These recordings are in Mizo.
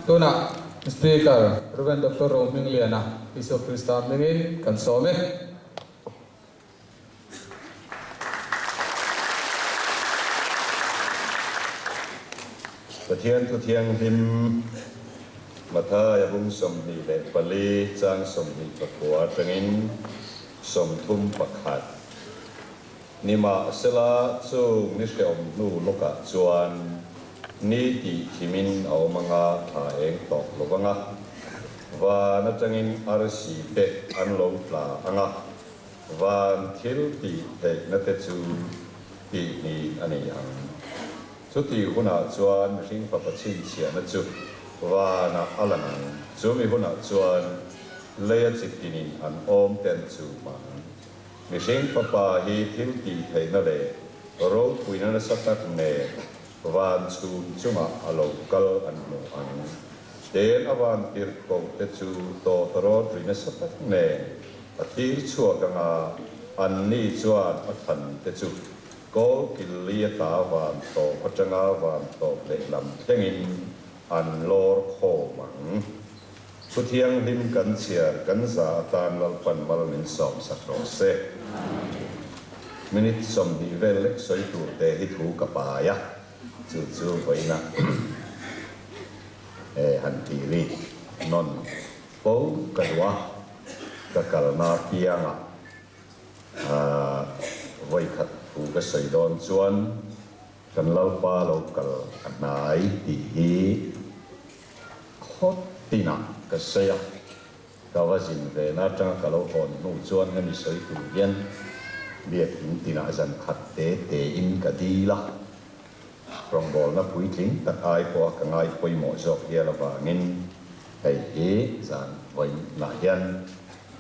Tunah Speaker Rev. Doctor Rohmingliana Isua Krista hmingin kan sawm e. Pathian Thu Thianghlim Mathaia bung 24 chang 29 atangin 31 Nimahsela chung ni hreawm hnu lawkah chuan ni tih thimin a awm anga thla eng tawk lo vanga, van atangin arsi te an lo tla anga, van thil tih theihna te chu tih ni a ni ang. Chutih hunah chuan mihring fapa chhinchhiahna chu vanah a lang ang. Chumi hunah chuan leia chitinin an awm ten chu hmang. Mihring fapa hi thil tih theihna leh ropuina nasa tak nen van chhum chungah a lo kal an hmu ang. Ten a van tirh koh te chu tawtawrawt ri nasa tak nen a thir chhuak anga anni chuan a than te chu kawl kil li ata van tawp atanga van tawp lehlam thlengin an lawr khawm ang. Thu thianghlim kan chhiar kan za atan Lalpan mal min sawm sak rawh se. Minute 20 vel lek sawi tur te hi thu ka pai a, chu chu vawiina he han tih ri nawn fo ka duh a, ka kalna piangah vawikhat thu ka sawi dawn chuan kan Lalpa lo kal a hnai tih hi Khaw tinah ka sawi a, ka va zin ve na atanga ka lo hawn hnu chuan hemi sawi tur hian biakin tinah zan khat te te in ka dil a, rawngbawlna puitling tak ai pawha ka ngai pawimawh zawk hial avangin hei hi zan vawiinah hian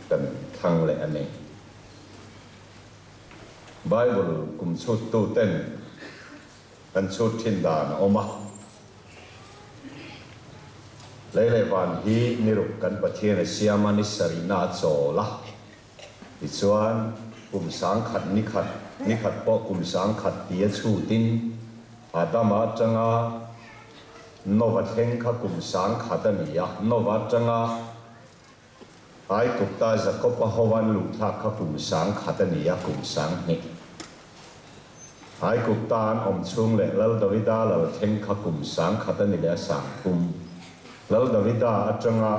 kan thlang leh a ni. Bible kum chhuttu ten Kan chhut thin dan a awm a. Lei leh van hi ni ruk kan Pathian a siam a, ni sarihna a chawl a. Tichuan, kum sangkhat ni khat, ni khat pawh kum sangkhat tia chhutin Adama atanga Nova thleng kha kum sangkhat a ni a. Nova atanga Aigupta Jakob-a hoan luhthlak kha kum 10,000 a ni a, kum 2000. Aigupta an awm chhung leh Lal Davida lal thleng kha kum 10,000 a ni leh a 3000. Lal Davida atanga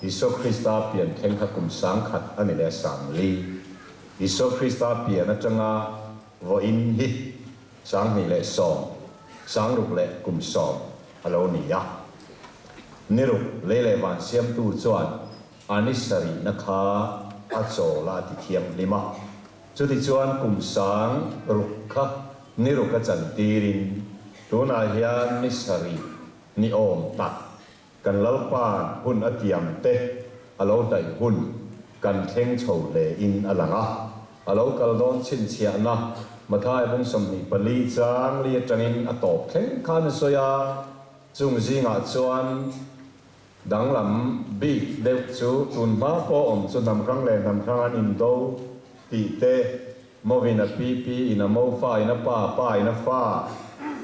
Isua Krista pian thleng kha kum 10,000 a ni leh a 4000. Isua Krista pian atanga vawiin hi 2010, 60 leh kum 10 a lo ni a. Ni ruk lei leh van siamtu chuan a ni sarihna kha a chawl a ti thianghlim a. Chutichuan kum 6000 kha ni ruk a chantirin tunah hian ni sarih ni awm tak kan Lalpa'n hun a tiam te a lo hnaih hun kan thleng chho hle in a lang a. A lo kal dawn chhinchhiahna Mathai bung 24 chang li atangin a tawp thleng khan a sawi a. Chung zingah chuan danglam bik deuh chu tun hma pawh awm chu hnam hrang leh hnam hrang an indo tih te, Mawin a pi pi in a mo fa in a pa pa in a fa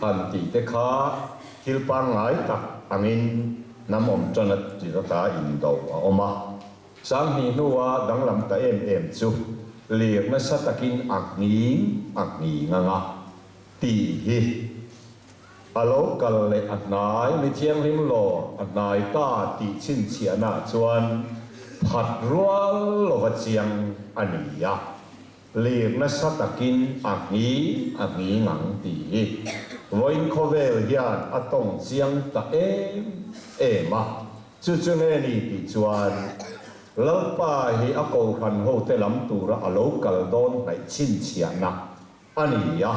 han tih te kha thil pangngai tak angin hnam awm tan a ti ta indo a awm a. 2000 hnua danglam ta em em chu lir nasa takin a nghing a nghing anga tih hi A lo kal leh a hnai, mi thianghlim lawr a hnai ta tih chhinchhiahnaah chuan phat rual lova chiang a ni a, lir nasa takin a nghi a nghi ngang tih hi vawiin khawvel hian a tawng chiang ta em em a, chu chu nge ni tih chuan Lalpa hi a kohhran hote lam tura a lo kal dawn hnaih chhinchhiahna A ni a,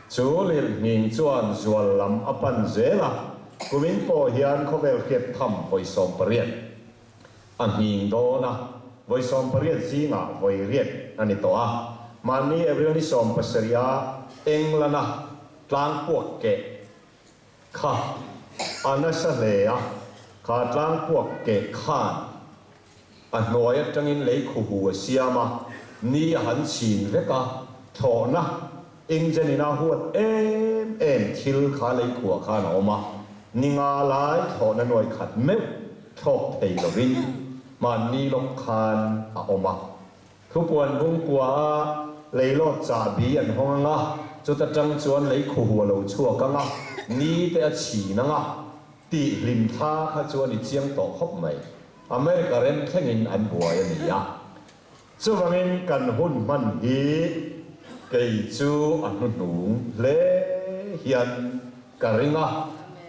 chu lirhnghing chuan zual lam a pan zel a, kumin pawh hian khawvel hriat tham vawi 18 a nghing dawn a, vawi 18 zingah vawi riat a ni tawh a, mahni April ni 17 a England-a tlang puak keh kha a nasa hle a, kha tlang puak keh khan A hnuai atangin lei khuhu a siam a, ni a han chhin vek a, thlawhna engine in a huat em em thil kha lei khuah khan a awm a. Ni nga lai thlawhna nuai khat meuh thlawk thei lovin hmanni lawk khan a awm a. Thupuan bungkua a leilawt chahbi an hawng ang a, chuta tang chuan lei khuhu a lo chhuak ang a, ni te a chhin ang a, tih hlim thla kha chuan i chiang tawh khawp mai. America rem thlengin an buai a ni a. Chuvangin kan hun hman hi kei chu a hnuhnung hle hian ka ring a,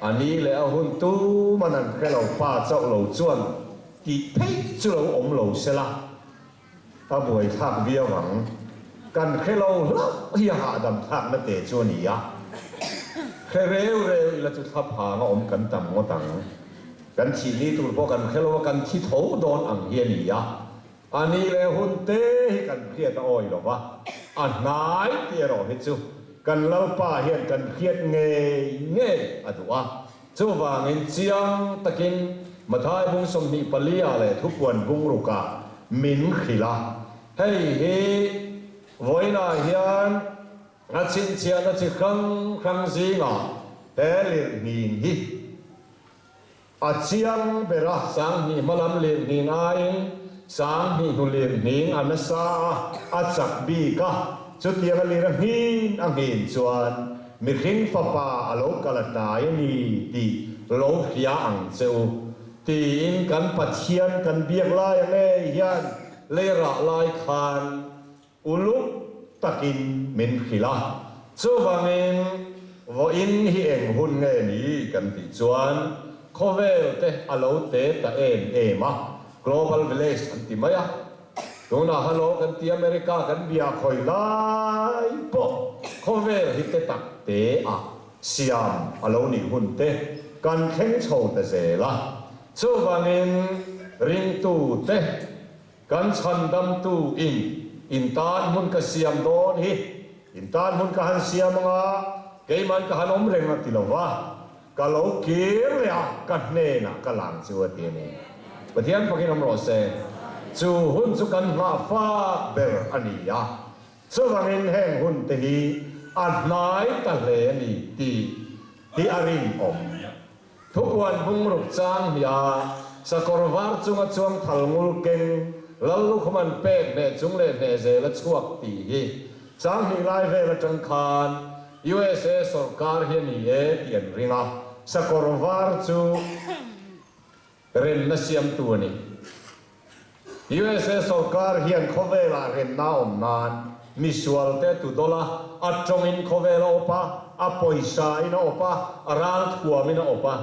a ni leh a hun tuman an hre lo pa chauh lo chuan tih phei chu lo awm lo sela a buaithlak viau ang. Kan hre lo hlauh hi a hahdam thlakna te chu a ni a, hre reu reu ila chu thla phang a awm kan tam ngawt ang. Kan thih ni tur pawh kan hre lo a, kan thi tho dawn ang hi a ni a. A ni leh hun te hi kan hriat a awi lo va, a hnai tih erawh hi chu kan Lalpa hian kan hriat ngei ngei a duh a. Chuvangin chiang takin Mathai bung 24 ah leh Thupuan bung rukah min hrilh a, hei hi vawiinah hian a chhinchhiahna chi hrang hrang zingah he lirhngin hi A chiang ber a, 2000 hmalam lirhning aiin 2000 hnu lirhning a nasa a, a chak bik a. Chutiang a lir a nghin a nghin chuan mihring fapa a lo kal a hnai a ni tih lo hria ang che u tiin kan Pathian kan biak lai ang e hian lei rah lai khan Uluk takin min hrilh a, chuvangin vawiin hi eng hun nge ni kan tih chuan khawvel te a lo te ta em em a, Global Village an ti mai a, tunah hello kan ti America kan bia khawi lai pawh khawvel hi te tak te a siam a lo nih hun te kan thleng chho ta zel a, chuvangin ringtu te Kan chhandamtu in in tan hmun ka siam dawn hi, in tan hmun ka han siam anga keiman ka han awm reng a ti lo va, ka lo kir leh a, ka hnenah ka lang chu a ti a ni. Pathian fakin awm rawh se. Chu hun chu kan nghah fak ber a ni a, chuvangin heng hun te hi a hnai ta hle a ni tih hi a rinawm. Thupuan bungruk chang hnia sakawr var chunga chuang thal ngul keng lal lukhum an pek hneh chung leh hneh zel a chhuak tih hi 2000 lai vel atang khan USA sawrkar hi a ni e tih an ring a, sakawr var chu remna siamtu a ni. USA sawrkar hian khawvelah remna awm nan misualte tu dawla a tawngin khawvel a awp a, a pawisa in a awp a, a ralthuam in a awp a,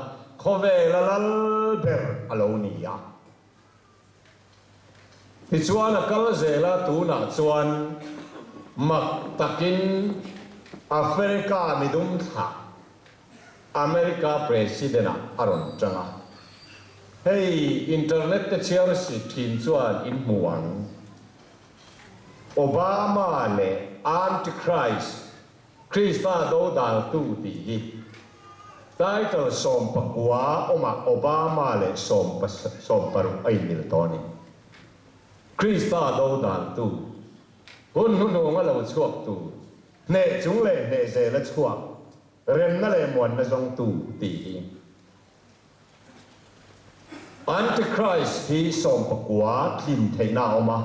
khawvel a lal ber a lo ni a. Tichuan a kal zel a, tunah chuan mak takin Africa midum thlah America President ah a rawn tang a, hei internet te chhiar si thin chuan in hmu ang. Obama leh Antichrist, Krista dodaltu tih hi title 19 awmah Obama leh 16 a inmil tawh a ni. Krista dodaltu, hun hnuhnung a lo chhuak tur. Hneh chung leh hneh zel a chhuak, remna leh muanna zawngtu tih hi. Antichrist hi 19 tlin theihna a awm a,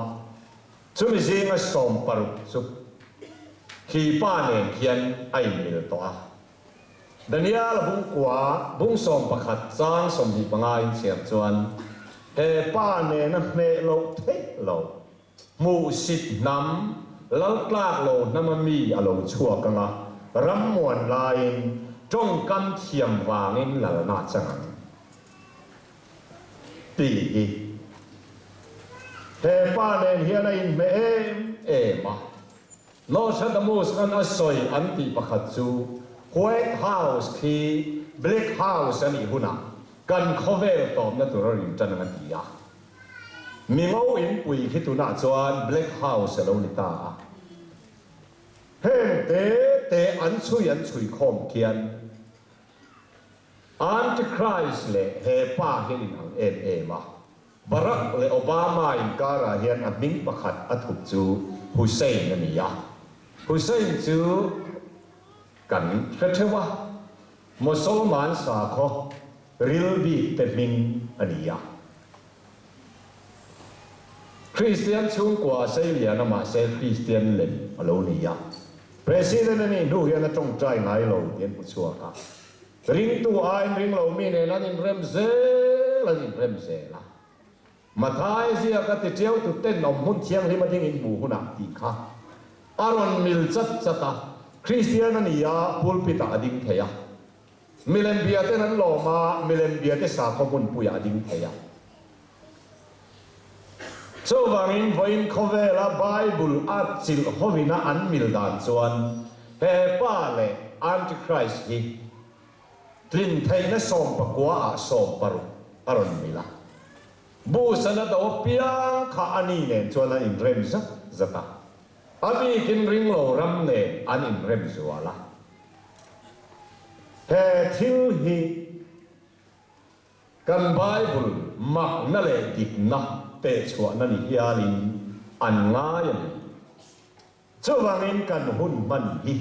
chumi zinga 16 chu khi pa nen khian a inmil tawh a. Daniel a bung kua bung 11 chang 25 in chhiar chuan he pa nena hneh loh theih loh Hmuhsit hnam, laltlak lo hnama mi a lo chhuak ang a, ram muan laiin tawngkam thiam vangin lalna a chang ang tih hi he pa nen hian a inhmeh em em a. Nostradamus khan a sawi an tih pakhat chu White House khi Black House a nih hunah kan khawvel tawpna tur a rin tan ang a ti a. Mingo inpui khi tunah chuan Black House a lo ni ta a. Heng te te an chhui an chhui khawm khian Antichrist leh he pa hian in ang em em a. Barack leh Obama inkarah hian a hming pakhat a thup chu Hussein a ni a. Hussein chu kan hre theuh a. Mosolman sakhaw ril bik te hming a ni a. Kristian chhungkua seilian a mahse Kristian lem a lo ni a. President a nih hnu hian a tawngtai ngai lo tih an hmu chhuak a. Ringtu aiin ringlo mi nen an inrem zel an inrem zel a. Mathai ziaka titiau tu ten awm hmun thianghlim a ding in hmuh hunah tih kha a rawn mil chat chat a. Kristian a ni a, pulpit ah a ding thei a. Milem bia ten an lawm a, milem bia te sakhaw hmunpuiah a ding thei a. Chuvangin vawiin khawvela Bible a chilh hovina an mil dan chuan he pa leh Antichrist hi tlin theihna sawmpakua ah 16 a rawn mil a. Busan a do apiang kha a ni nen chuan an inrem zat zat a. A bikin ringlo ram nen an inrem zual a. He thil hi kan Bible makna leh dikna tehchhuahna ni hialin an ngai a ni. Chuvangin kan hun hman hi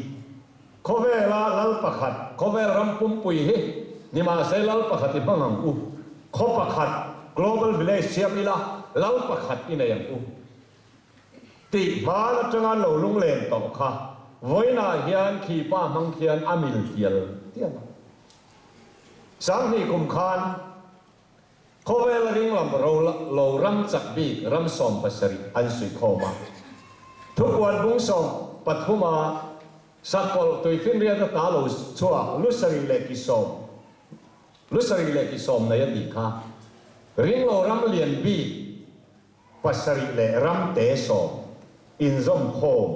khawvela lal pakhat, khawvel ram pumpui hi nimahse lal pakhat i hmang ang u, khaw pakhat, global village siam ila lal pakhat i nei ang u. Tih hman atanga an lo lunglen tawh kha vawiinah hian khi pa hmang khian a mil tial tial a. 2000 kum khan khawvela ringlam ro lo ram chak bik ram 17 an suihkhawm a. Thupuan bung 13 a sakawlh tuifinriat ata lo chhuak lu sarih leh ki sawm lu sarih leh ki sawm nei a tih kha ringlo ram lian bik Pasarih leh ramte sawm inzawmkhawm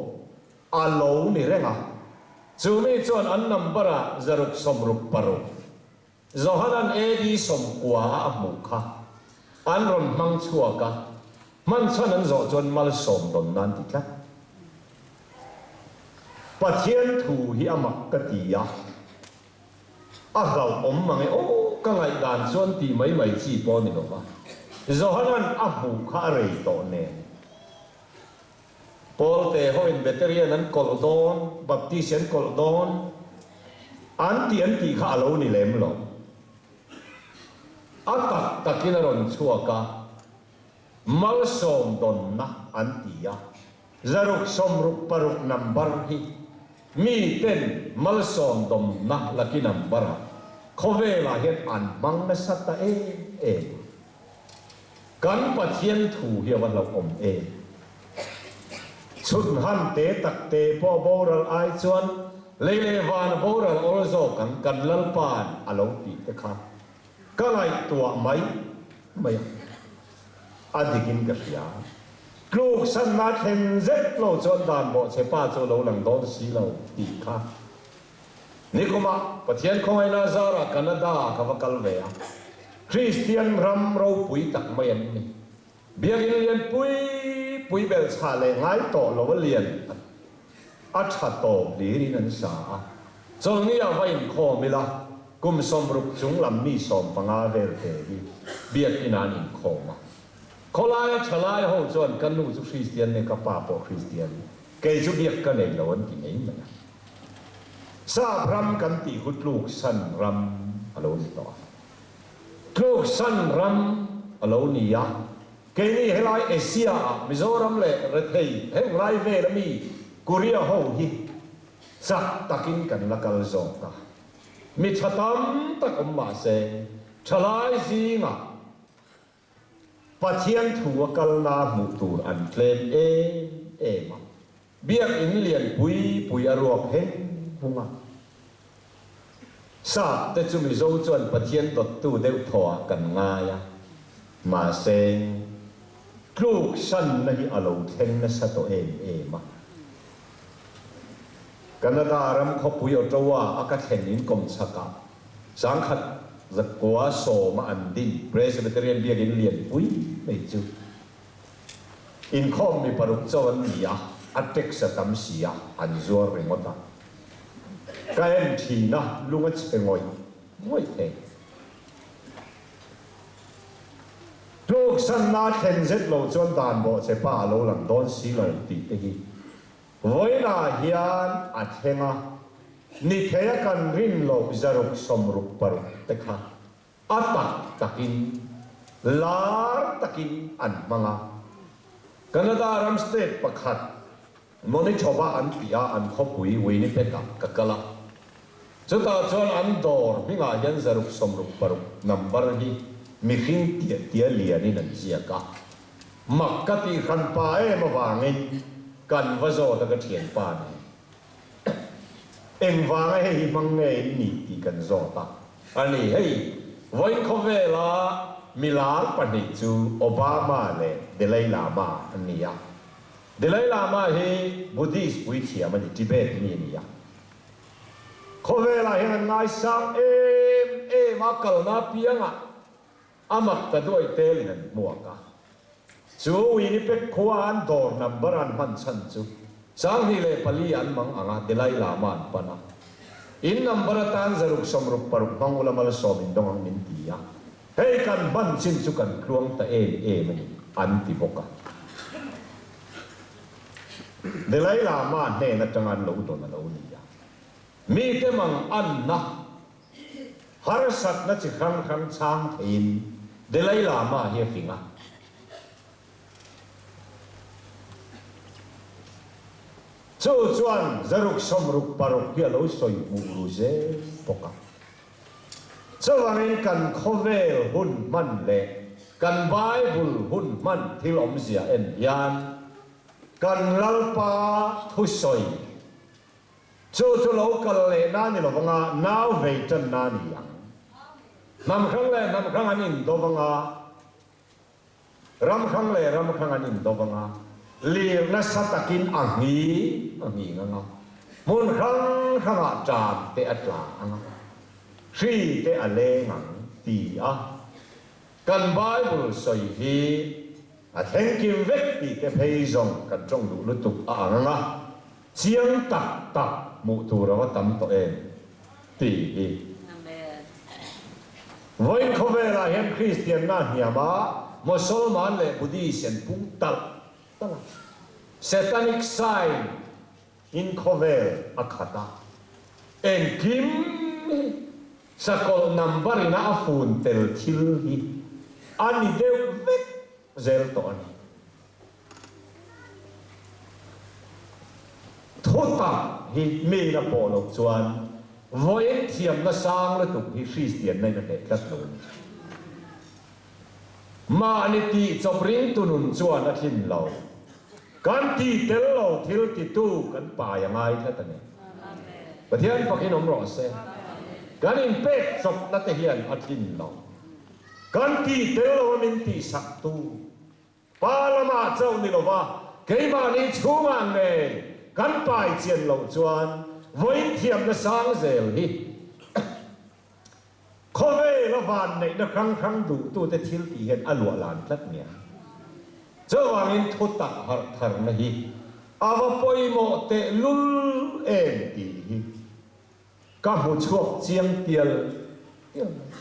a lo ni reng a, chu mi chuan an number ah 666, Johanan AD 90 a a hmuh kha an rawn hmang chhuak a, hman chhan an zawh chuan malsawm dawn nan ti tlat. Pathian thu hi a mak ka ti a. A hlauhawm mang e aw, ka ngaihdan chuan tih mai mai chi pawh a ni lo va. Johanan a hmuh kha a rei tawh nen. Pawlte hoin Beterian an kawlh dawn, Baptist an kawlh dawn an tih an tih kha a lo ni lem lo. A tak takin a rawn chhuak a, malsawm dawnna an ti a. 666 number hi mi ten malsawm dawmna lucky number ah khawvelah hian an hmang nasa ta em em a. Kan Pathian thu hi a va hlauhawm em. Chhun han te tak te pawh boral ai chuan lei leh van a boral awl zawk ang kan Lalpa'n a lo tih te kha ka ngaihtuah mai mai a. A dikin ka hria. Tluksanna thlen zet lo chuan dan bawhchhe pa chu lo lang dawn si lo tih kha. Nikumah Pathian khawngaihna zarah Canada ah ka va kal ve a. Kristian ram ropui tak mai an ni. Biakinn lian pui pui belhchhah leh ngai tawh lo a lian a tha tawp hlirin an sa a. Chawlhni ah va inkhawm ila kum 60 chung lam mi 15 vel te hi biakinn ah an inkhawm a. Khawlaia thalai ho chuan ka nu chu Kristian nge ka pa pawh Kristian, kei chu biak ka nei lo an ti mai mai a. Sap ram kan tih hu tluksan ram a lo ni tawh a. Tluksan ram a lo ni a, keini helai Asia ah Mizoram leh rethei heng lai vel ami Korea ho hi chak takin kan la kal zawk a. Mi tha tam tak awm mahse thalai zingah Pathian thu a kalna hmuh tur an tlem em em a, biakinn lian pui pui a ruak heng hung a. Sap te chu Mizo chuan Pathian dawttu deuh thawhah kan ngai a, mahse tluk sanna hi a lo thleng nasa tawh em em a. Canada ram khawpui Ottawa a ka thlen in kawmchhakah 1910 a an din Presbyterian biakinn lianpui mai chu inkhawm mi paruk chaw an ni a, a tax a tam si a, an zuar ringawt a. Ka en thin a, lung a chhe ngawih ngawih thei. Tluksanna thlen zet lo chuan dan bawh che pa a lo lang dawn si lo tih te hi vawiinah hian a thleng a. Ni theia kan rin loh 666 te kha a tak takin, lar takin an hmang a. Canada ram state pakhat Manitoba an tih a an khawpui Winnipeg ah ka kal a. Chutah chuan an dawr hmingah hian 666 number hi mihring tiah tia lianin an ziak a. Mak ka tih hran pa em avangin kan va zawt a ka thianpa nen. Engvanga hei hi hmang nge in nih tih kan zawt a. A ni, hei vawiin khawvela milar pahnih chu Obama leh Dalai Lama an ni a. Dalai Lama hi Buddhist puithiam a ni, Tibet mi a ni a. Khawvelah hian an ngaisang em em a, kalna apiangah a mak ta duai telin an hmuak a. Chu Winnipeg khua an dawr number an hman chhan chu 24 an mang ang a, Dalai Lama an pan a. In number atan 666 hmang ula malsawm in dawng ang min ti a. Hei kan hman chin chu kan tluang ta em em a ni, an ti bawk a. Dalai Lama hnen atanga an lo dawn a lo ni a. Mite mang anna harsatna chi hrang hrang chhang theiin Dalai Lama hi a fing a. Chu chuan 666 hi a lo sawi hmuh ru zel bawk a. Chuvangin kan khawvel hun hman leh kan Bible hun hman thil awmzia en hian kan Lalpa thusawi chu chu lo kal leh na ni lovanga nau vei tan na ni ang. Hnam hrang leh hnam hrang an indo vanga ram hrang leh ram hrang an indo vanga lir nasa takin a nghi a nghing anga hmun hrang hrangah tan te a tla anga hri te a leng ang ti a kan Bible sawi hi a thlengkim vek tih te phei zawng kan tawng duh lutuk a ang anga chiang tak tak hmuh tur a va tam tawh em tih hi. Vawiin khawvelah hian Kristianna hniama Mosolman leh Buddhist an pung talh talh a. Satanic sign in khawvel a khat a. Engkim hi sakawlh number ina a fun tel thil hi a ni deuh vek zel tawh a ni. Thutak hi mi na pawh loh chuan vawiin thiamna sang lutuk hi Kristianna in a hneh tlat lo a ni. Mahni tih chawp ringtu nun chuan a tlin lo. Kan tih tel lo thil titu kan pai a ngai tlat a ni. Pathian fakin awm rawh se. Kan inpek chawpna te hian a tlin lo. Kan tih tel lo a min tihsaktu. Pa lamah chauh ni lova keimahni chhungah ngei kan pai chian loh chuan vawiin thiamna sang zel hi khawvel a vanneihna hrang hrang duhtute thil tih hian a luah lan tlat nia. Chuvangin thutak harh tharna hi a va pawimawh tehlul em tih hi Ka hmu chhuak chiang tial tial mai.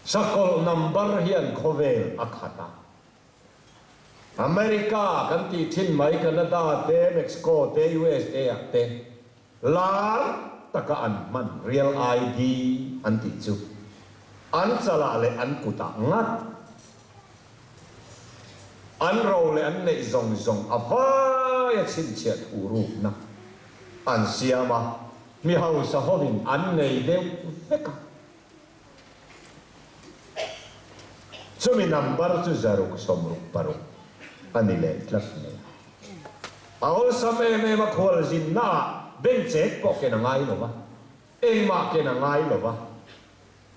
Sakawlh number hian khawvel a khat a. America kan tih thin mai Canada te, Mexico te, USA ah te lar taka an hman Real ID an tih chu an chalah leh an kutah ngat an ro leh an neih zawng zawng a vaia chhinchhiah thu rukna an siam a, mi hausa hovin an nei deuh vek a. Chumi number chu 666 a ni leh tlat mai a. A awlsam em em a, khualzinnaah bank check pawh ken a ngai lo va, engmah ken a ngai lo va.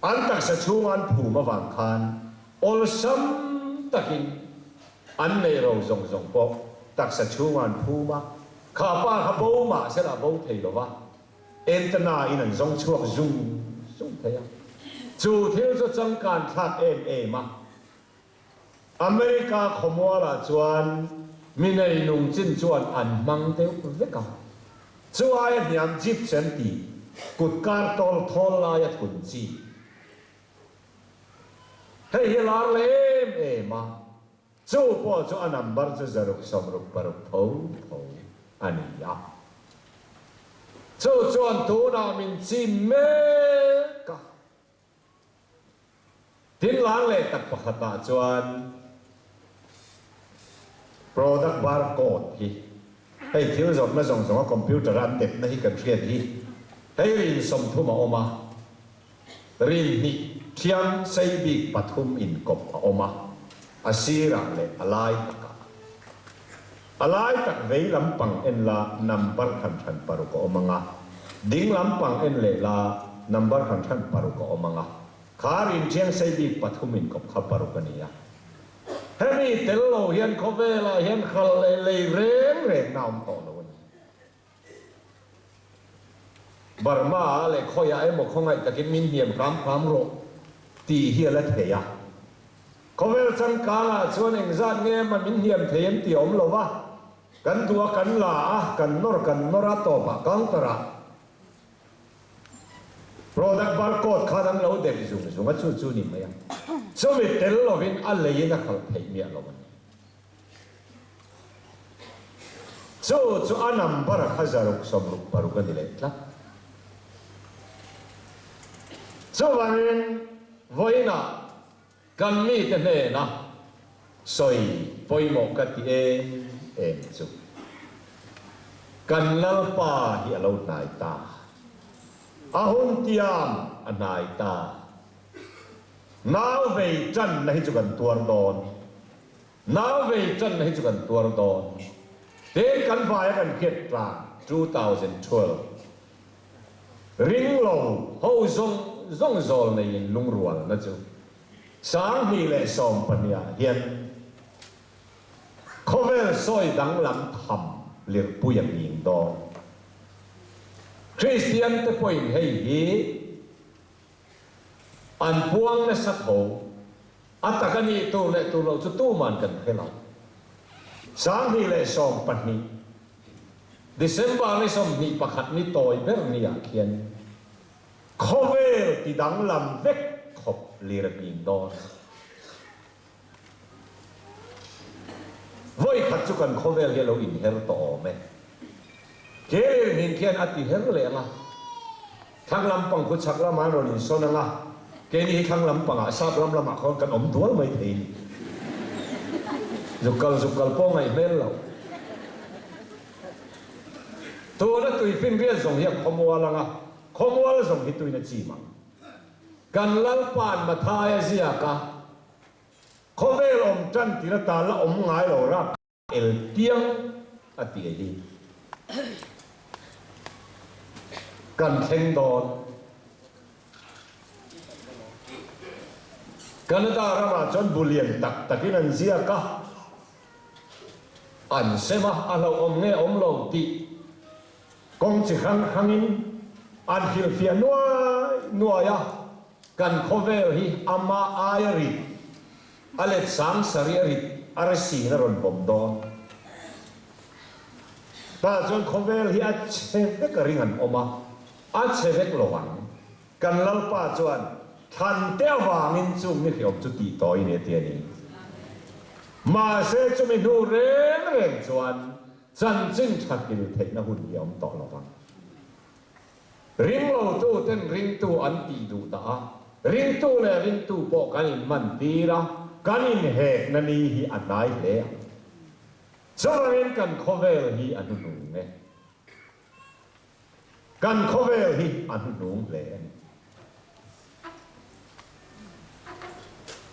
An taksa chhunga an phum avang khan awlsam takin an neih ro zawng zawng pawh taksa chhunga an phum a, kha pa kha bo mah se lah bo thei lo va, entana in an zawng chhuak zung zung thei a. Chu thil chu changkan thlak em em a. America khawmualah chuan mi nei nung chin chuan an hmang deuh vek a. Chu aia hniam jeep sen tih kut kar tawl thawl laia thun chi. Hei hi lar leh em em a, chu pawh chu a number chu 666 tho tho a ni a. Chu chuan tunah min chim mek a. Tin lar leh tak pakhatah chuan product barcode hi hei thil zawrhna zawng zawnga computer a an depna hi kan hriat hi hei rin 30 a awm a, rin hnih thiang sei bik pathum inkawp a awm a, a sirah leh a lai takah. A lai tak vei lampang en la number hran hran paruk a awm ang a, ding lampang en leh la number hran hran paruk a awm ang a, kha rinṭhiang sei bik pathum inkawp kha paruk a ni a. Hemi tel lo hian khawvelah hian hral leh lei reng reng na awm tawh lo a ni. Burma ah leh khawiah emaw khawngaih takin min hniam hram hram rawh tih hi a la thei a. Khawvel changkangah chuan engzat nge emaw min hniam thei em tih a awm lo va, kan duh a kan la a, kan nawr kan nawr a tawpah counter ah product barcode khan an lo dep zung zung a chu chu ni mai a. Chumi tel lovin a leiin a khalh theih miah lo a ni. Chu chu a number kha 666 a ni leh tlat. Chuvangin vawiinah kan mite hnena sawi pawimawh ka ti em em chu kan Lalpa hi a lo hnai ta, a hun tiam a hnai ta, nau vei tanna hi chu kan tuar dawn. Nau vei ṭanna hi chu kan tuar dawn. Tin kan vaia kan hriat tlang 2012 ring lo ho zawng zawng zawl neiin lungrualna chu 2012 ah hian khawvel sawi danglam tham lirpui a nghing dawn. Kristian te pawhin hei hi an puang nasa tho. A tak a nih tur leh tur loh chu tuman kan hre lo. 2012 December ni 21 ni tawi ber ni ah khian khawvel ti danglam vek khawp lir a nghing dawn. Vawi khat chu kan khawvel hi a lo inher tawh awm e. Ke lir nghing khian a ti her leh ang a. Thlang lampang khu chhak lamah an rawn insawn ang a, keini hi thlang lampangah sap ram lamah khawn kan awm dual mai thei ni. Zuk kal zuk kal pawh ngaih hmel lo. Tuna tuifinriat zawng hi a khawmual ang a, khawmual zawng hi tuina chim ang. Kan Lalpa'n Mathaia ziak a, Khawvel awm tan tir atan la awm ngai lo rap. El tiang a ti a hi. Kan thleng dawn. Canada ramah chuan bu lian tak takin an ziak a, an sem a, a hlauhawm nge awm lo tih kawng chi hrang hrangin an hrilhfiah nuai nuai a, kan khawvel hi amah aia rit A let sang sarih a rit a resiin a rawn vawm dawn. Tah chuan khawvel hi a chhe vek a ring an awm a, a chhe vek lo ang. Kan Lalpa chuan thlan te avangin chung ni hriawm chu tih tawi ni a ti a ni. Mahse chumi hnu reng reng chuan chanchin tha hil theihna hun hi a awm tawh lo vang. Ringlotu ten ringtu an tih duh dah a, ringtu leh ringtu pawh kan inman tir a, kan inhekna ni hi a hnai hle ang. Chuvangin kan khawvel hi a hnuhnung e. Kan khawvel hi a hnuhnung hle a ni.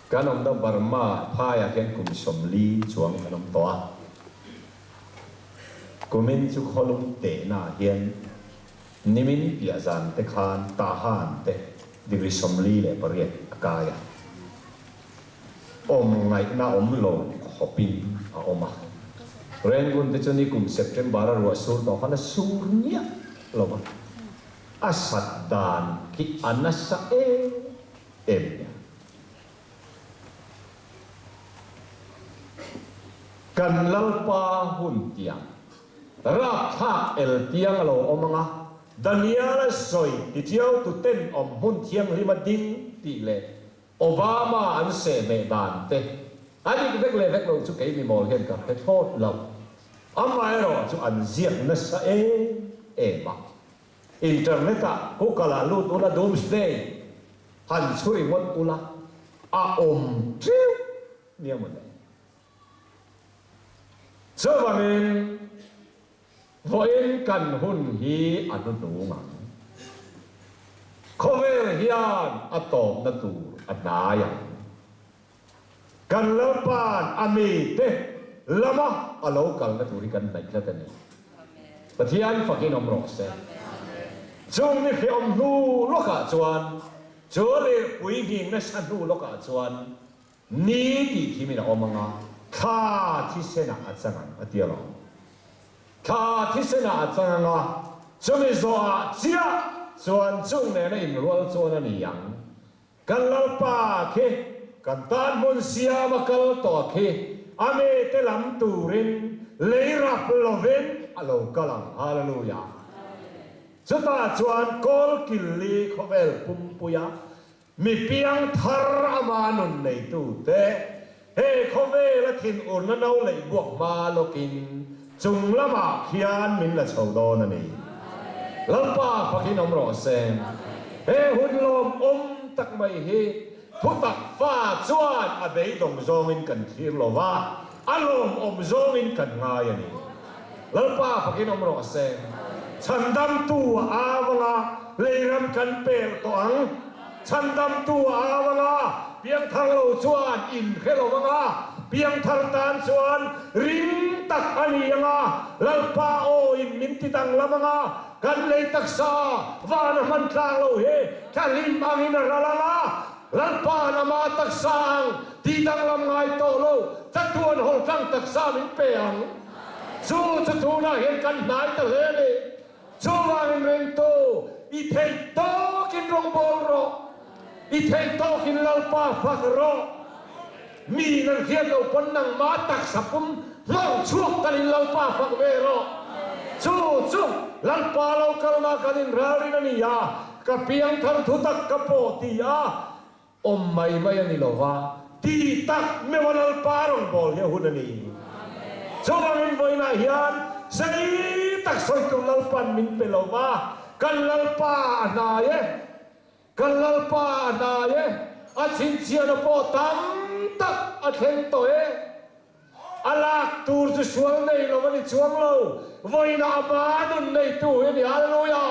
Kan awmna Burma phaiah hian kum 40 chuang kan awm tawh a. Kumin chu khawlum tehnaah hian nimin piah zan te khan Tahan te degree 48 a kai a. Awm ngaihna awm lo khawpin a awm a. Rangoon te chu nikum September a ruah sur tawh khan a sur miah lo va. A sat dan khi a nasa em em nia. Kan Lalpa hun tiang, rapthlak el tiang a lo awm ang a, Daniel-a sawi titiau tu ten awm hmun thianghlim a ding tih leh Obama an sehmeh dan te a dik vek leh vek lo chu kei mimawl hian ka hre thlawt lo. Amaherawh chu an ziak nasa em em a. Internet-ah Google-ah lut ula Doomsday han chhui ngawt ula a awm teuh nia mawle. Chuvangin vawiin kan hun hi a hnuhnung ang. Khawvel hian a tawpna tur a hnai ang. Kan Lalpa'n a mite lama a lo kalna tur hi kan hnaih tlat a ni. Pathian fakin awm rawh se. Chung ni hreawm hnu lawkah chuan, chu lirpui nghing nasa hnu lawkah chuan ni tih thimin a awm ang a, thla thisenah a chang ang a ti alawm. Thla thisenah a chang ang a, chumi zawhah chiah chuan chung nena inrual chuan a ni ang. Kan Lalpa khi kan tan hmun siam a kal tawh khi a mite lam turin lei rap lovin a lo kal ang. Hallelujah! Chutah chuan kawlkilli khawvel pumpuia mi piang thar ama nun neitute he khawvela thinurna no leih buak hma lawkin chung lamah khian min la chho dawn a ni. Lalpa fakin awm rawh se. He hun lawmawm tak mai hi thutak fa chuan a beidawng zawngin kan thlir lo va, a lawmawm zawngin kan ngai a ni. Lalpa fakin awm rawh se. Chhandamtu a avanga leiram kan pel tawh ang. Chhandamtu a au anga, piangthar lo chuan in hre lo anga, piangthar tan chuan ring tak a ni anga, Lalpa aw in min ti danglam anga, kan lei taksa van a hman tlang lo hi thlahlim angin a ral anga, Lalpa'n ama taksa ang ti danglam ngai tawh lo chatuan hawltlang taksa min pe ang. Chu chu tunah hian kan hnai ta hle a ni. Chuvangin ringtu, i theih tawkin rawngbâwl rawh, i theih tawkin Lalpa fak rawh. Mi nan hriat lo pawn nangmah taksa pum hlawh chhuak talin Lalpa fak ve rawh. Chu chu Lalpa lo kalna kan inralrin a ni a, ka piangthar thutak ka pawh ti a, Awm mai mai a ni lo va, ti tak meuh a Lalpa rawngbâwl hi a hun a ni. Chuvangin vawiinah hian sei tak sawi tur Lalpa'n min pe lo va, kan Lalpa a hnai e, kan Lalpa a hnai e, a chhinchhiahna pawh tam tak a thleng tawh e. A lak tur chu sual nei lo a ni chuang lo, vawiinah a ma nun neitu hi a ni. Hallelujah!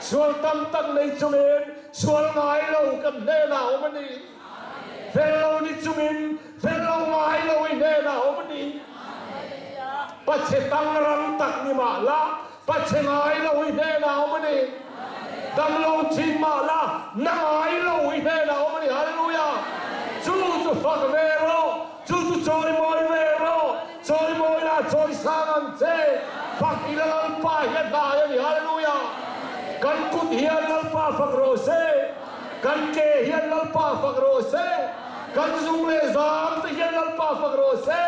Sual tam tak nei chungin sual ngai lo kan hnenah a awm a ni. Fel lo ni chungin fel lo ngai lo i hnenah a awm a ni. Pachhe tangrang tak ni mah la, pachhe ngai lo i hnenah a awm a ni. Dam lo thin mah la, na ngai lo i hnenah a awm a ni. Hallelujah! Chu chu fak ve rawh, chu chu chawimawi ve rawh, chawimawi la chawi sang ang che, fak ila Lalpa hi a hnai a ni. Hallelujah! Kan kut hian Lalpa fak rawh se, kan ke hian Lalpa fak rawh se, kan zung leh zam te hian Lalpa fak rawh se.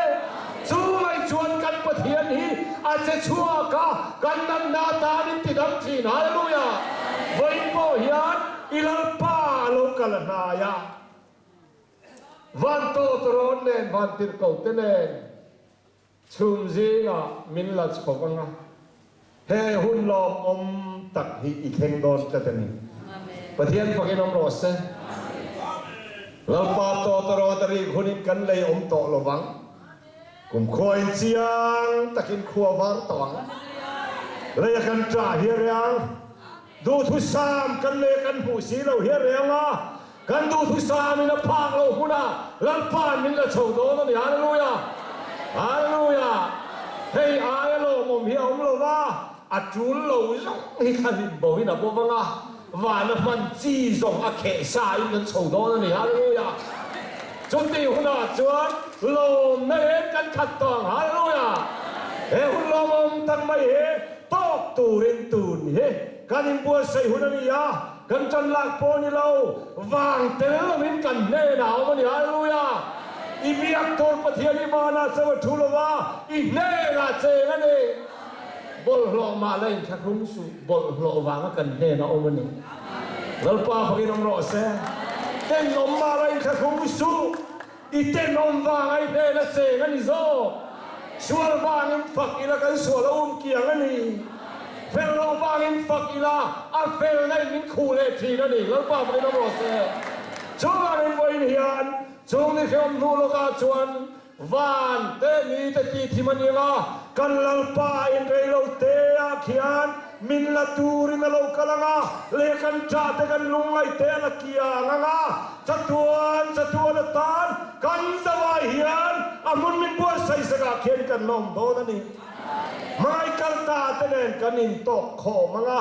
Chu mai chuan kan Pathian hi a che chhuak a, kan natna atan in ti dam thin. Hallelujah! Vawiin pawh hian i Lalpa a lo kal a hnai a, van tawt rawn nen, van tirhko te nen chhum zingah min la chho vang a, he hun lawmawm tak hi i thleng dawn tlat a ni. Pathian fakin awm rawh se. Lalpa tawt rawn a rik hunin kan lei awm tawh lo vang. Kum khua in chiang takin khua var tawh ang. Lei a kan ṭah hi a reng. Duhthusam kan lei a kan hmuh si lo hi a reng a. Kan duhthusam in a phak lo hmunah Lalpa'n min la chho dawn a ni. Hallelujah! Hallelujah! Hei aia lawmawm hi a awm lo va, a ṭul lo zawng hi thla hlim bo in a bo vang a, vana hman chi zawng a kheh sa in kan chho dawn a ni. Hallelujah! Chuti hunah chuan lawmna reng kan khat tawh ang. Hallelujah! He hun lawmawm tak mai hi tawk turin tun hi kan inbuatsaih hun a ni a, kan ṭan lak pawh ni lo, vang tel lovin kan hnenah a awm a ni. Hallelujah! I biak tur Pathian i vanah chauh a thu lo va, i hnenah cheng a ni. Bawlhhlawh mah la inthlahrung suh, bawlhhlawh vanga kan hnenah awm a ni. Lalpa fakin awm rawh se. Tenawm mah la inthlahrung suh, i tenawm vanga i hnena cheng a ni zawk. Sual vangin fak ila kan sual a um kiang a ni. Fel loh vangin fak ila, a felna in min khuh leh thin a ni. Lalpa fakin awm rawh se. Chuvangin vawiin hian chung ni hreawm hnu lawkah chuan Van te ni te tih thim a ni ang a, kan Lalpa in rei lo te ah khian min la turin a lo kal ang a, leh kan ṭah te kan lungngaih te a la kiang ang a, chatuan chatuan atan kan zavai hian a hmun min buatsaih sakah khian kan la awm dawn a ni. Hmangaih kal ta te nen kan intawk khawm ang a,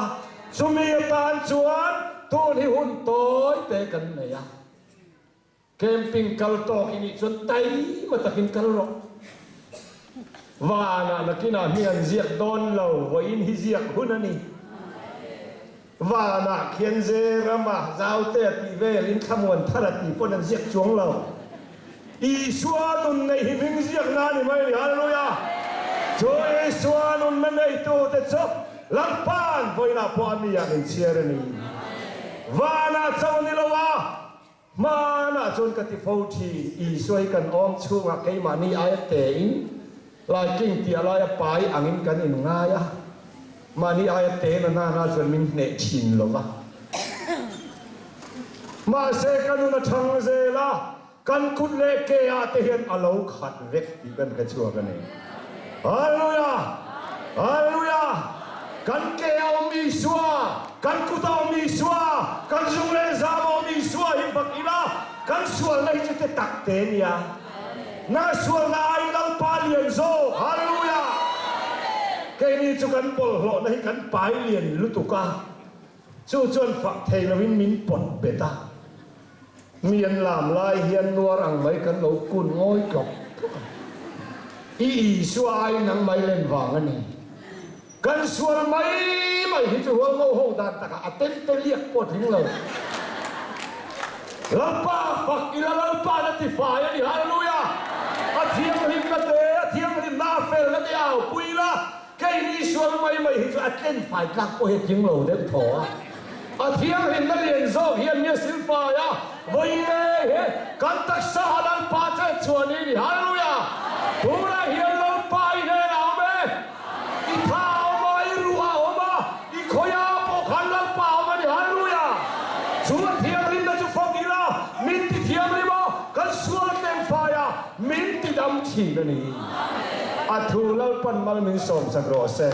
chumi atan chuan tun hi hun tawi te kan nei a. Camping kal tawk i nih chuan taima takin kal rawh. Vanah nakinah hming an ziak dawn lo, vawiin hi ziak hun a ni. Vanah khian ze rama zautea tih velin thlamuan thar a tih pawn an ziak chuang lo. Isua nun neih hi hming ziakna a ni mai a ni. Hallelujah! Chu Isua nunna neitute chu Lalpa'n vawiinah pawh a mi ah min chhiar a ni. Vanah chauh a ni lo a, Hmanah chuan ka ti fo thin, Isua hi kan awm chhungah keimahni aia tein laiking tih a laia pai angin kan inngai a, mahni aia te na nana chuan min hneh thin lo va. Mahse ka nun a thang zel a, kan kut leh ke ah te hian a lo khat vek tih kan hre chhuak a ni. Hallelujah! Hallelujah! Kan ke a awm Isua, kan kut a awm Isua, kan zung leh zam a awm Isua hi fak ila, kan sualna hi chu te tak te nia. Na sualna aiin Lalpa lian zawk. Hallelujah! Keini chu kan pawlhlawhna hi kan pai lian lutuk a, chu chuan fak thei loin min pawt bet a. Mi an lam lai hian nuar ang mai kan lo kun ngawi tlawk tlawk a. I Isua aiin nang mai len vang a ni. Kan sual mai mai hi chu hual ngo ho dan takah a tem te liak pawh tling lo. Lalpa fak ila Lalpa na ti fai a ni. Hallelujah! A thianghlimna te, a thianghlimna a felna te au pui ila, keini sual mai mai hi chu a tlen fai tlak pawh hi a tling lo deuh thaw a. A thianghlimna lian zawk hian mi a sil fai a, vawi ngei hi kan taksa a Lalpa chet chhuah ni a ni. Hallelujah! Tunah hian Lalpa i hnenah a awm e. I tha a awm a, i ruh a awm a, i khawiah pawh khan Lalpa a awm a ni. Hallelujah! Chu a thianghlimna chu fak ila, min ti thianghlim a, kan sual tlem fai a, min ti dam thin a ni. A thu Lalpan mal min sawmsak rawh se.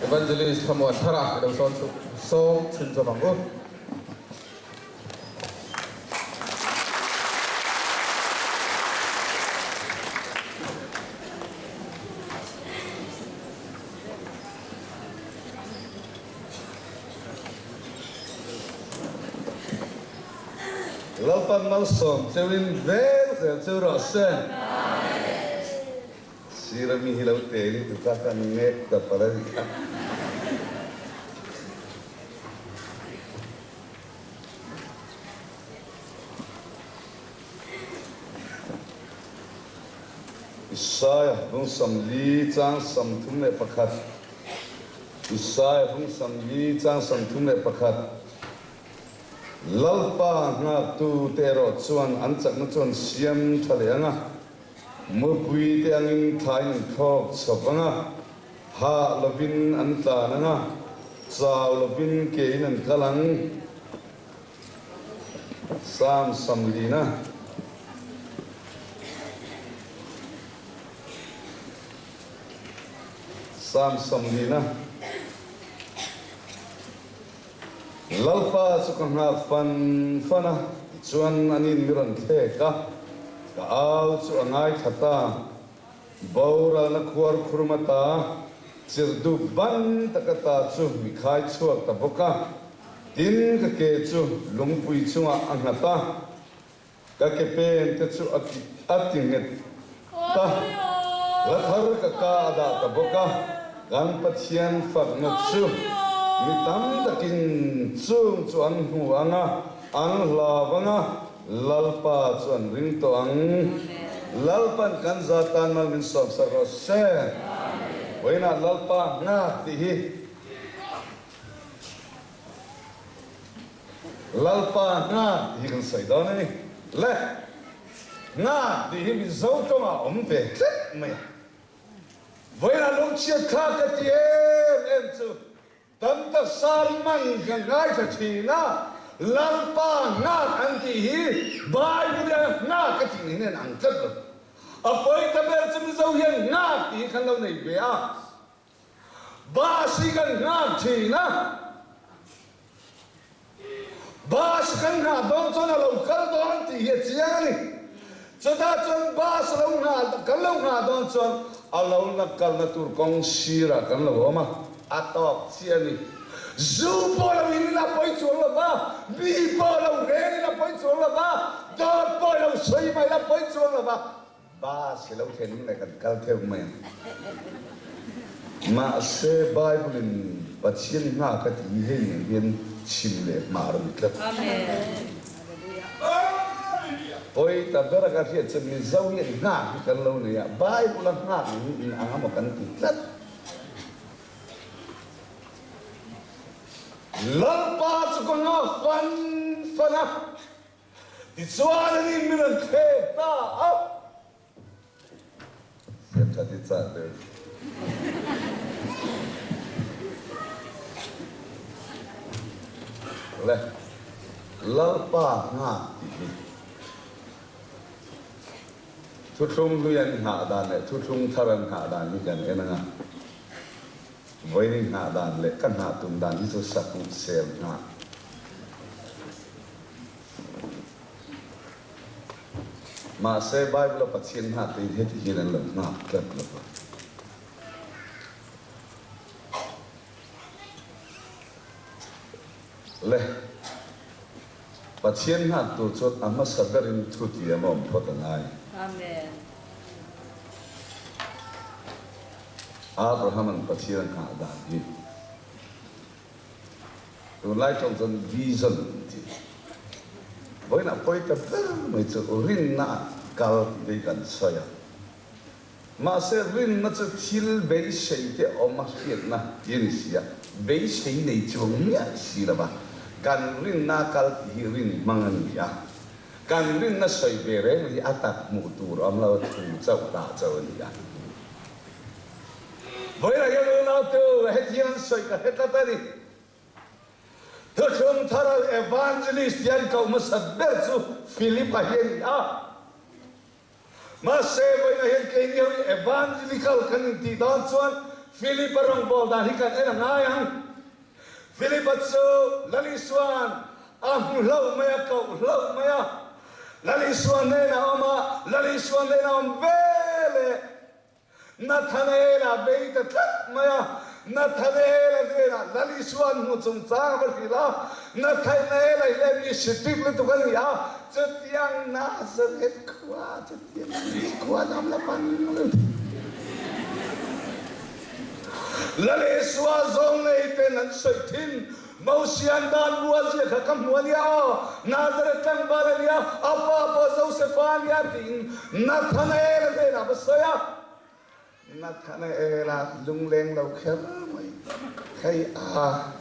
Evangelist Thlamuan Thara i lo sawn sawm chhunzawm ang u. Lalpan malsawm cheuin vel zel cheu rawh se. Sir a mi hi lo tel i tuk a kan nek ta palh a ni kha. Isaiah bung 40 chang 31 Isaiah bung 40 chang 31 Lalpa nghaktu te erawh chuan an chakna chuan siam tha leh ang a, Mupui te angin thlain an thlawk chhawp ang a, hah lovin an tlan ang a, chau lovin kein an kal ang. Sam Samlina. Sam Samlina. Lalpa chu ka nghak fan fan a, tichuan an in mi rawn thlek a, ka au chu a ngaithla ta. Boralna khuar khurum ata chirh dup ban taka ta chu mi khai chhuak ta bawk a, tin ka ke chu lungpui chungah a nghat a, ka ke pen te chu a a ti nghet ta. La thar ka ka a dah ta bawk a, kan Pathian fakna chu mi tam takin chung chu an hmu ang a, an hlau ang a, Lalpa chu an ring tawh ang. Lalpan kan za tan mal min sawmsak rawh se. Vawiinah Lalpa nghak tih hi Lalpa nghak tih hi kan sawi dawn a ni. Le! Nghak tih hi Mizo tawngah awm ve tlat mai a. Vawiinah lungchhiat thlak ka ti em em chu Tam taksa man ka ngaithla thin a, Lalpa nghak an tih hi Bible-a nghak ka tih nen hian ang tlat lo. A pawi ta ber chu Mizo hian nghak tih hi kan lo nei ve a, Bus hi kan nghak thin a, Bus kan nghah dawn chuan a lo kal dawn tih hi a chiang a ni. Chutah chuan bus lo nghah kan lo nghah dawn chuan a lo na kalna tur kawng sirah kan lo awm a, a tawk chiah a ni. Zu pawh lo in in a pawi chuang lo va, mi pawh lo reng in a pawi chuang lo va, dawt pawh lo sawi mai a pawi chuang lo va, Bus hi lo thlen in leh kan kal theuh mai ang. Mahse Bible in Pathian nghak a tih hi hei nen hian chhim leh hmar a ni tlat. Pawi ta ber a ka hriat chu Mizo hian nghak hi kan lo nei a, Bible a nghak hi in ang emaw kan ti tlat. Lalpa chu ka nghak fan fan a. Tichuan an in min rawn thlek ta a. Siam tha ti chak deuh. Le Lalpa nghak tih hi thuthlung hlui an nghah dan leh thuthlung thar an nghah dan hi kan en anga vawiin nghah dan leh ka nghah tum dan hi chu sakuh sel nghah. Mahse, Bible-a Pathian nghak te heti hian an lo nghak tlat lo va. Le, Pathian nghak tur chuan a hmasa berin thutiam a awm phawt a ngai. Amen. Abraham-a'n Pathian a nghah dan hi. Tunlai tawng chuan vision an ti. Vawiinah pawi ta ber mai chu rinna ah kal tih te hi kan sawi a. Mahse rinna chu thil beisei te awm a hriatna tih a ni si a, beisei nei chuang miah si lo va. Kan rinna kal tih hi rin hmang a ni a. Kan rinna sawi ve reng hi a tak hmuh tur awm lo thu chauh hlah chauh a ni a. Vawilah hian unaute u, hetiang an sawi ka hre tlat a ni. Thuthlung thar evangelist ti an koh hmasa ber chu Philip-a hi a ni a. Mahse, vawilah hian keini ho hi evangelical kan intih dawn chuan Philip-a rawngbâwl dan hi kan en a ngai ang. Philip-a chu Lal Isua'n a hmu hlauh mai a, koh hlauh mai a. Lal Isua hnenah a awm a, Lal Isua hnenah a awm ve leh. Nathanael-a bei ta tlat mai a. Nathanael-a hnenah Lal Isua an hmuh chungchang a va hrilh a. Nathanael-a hi leh mi hritik lutuk a ni a, chutiang Nazareth khua, chutiang mi khua lam la pan lutuk. Lal Isua zawng nei ten an sawi thin. Mosian dan bu a ziah kha ka hmu a nia aw, Nazareth tlangval a nia, a pa pawh Josefa a nia tiin Nathanael-a hnenah va sawi a. Nathanael-a lungleng lo kher mai, Hei a,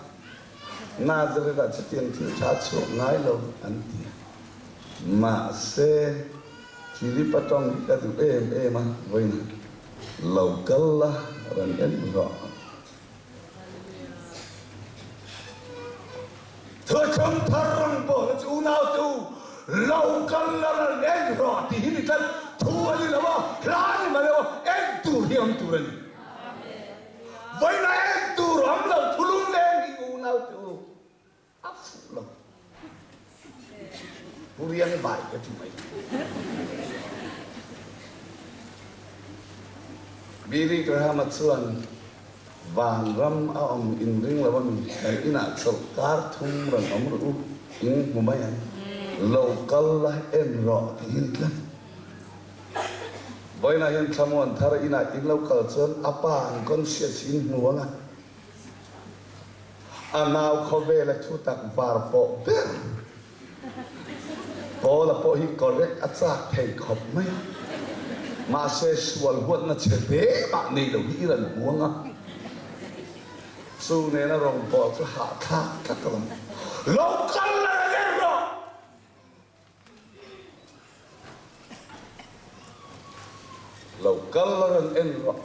Nazareth-ah chutiang thil tha chhuak ngai lo an ti a. Mahse, Philip-a tawng hi ka duh em em a, vawiinah lo kal la, rawn en rawh. Thuthlung thar rawngbawlna chu unau te u lo kal la ran en rawh tih hi ni tlat thu a ni lo a, hla a ni mai lo a, en tur hi awm tur a ni. Vawiinah en tur awm lo thulung leng hi unau te u a fuh lo. Pu Riang vai ka ti mai. Billy Graham-a chuan vanram a awm in ring lo a mi, kan inah chawlh kar thum rawn awm rawh u, in hmu mai ang, lo kal la en rawh tiin tlat. Vawiinah hian thlamuan thar inah in lo kal chuan a pa an conscious in hmu ang a. A nau khawvela thu tak var pawh ber Paula pawh hi correct a chak thei khawp mai a, mahse sual huatna che ve mah nei lo hi i rawn buang a, chu nena rawn pawh chu hahthlak tlat a lo. Lo kal la reng rawh! kal la rawn en rawh.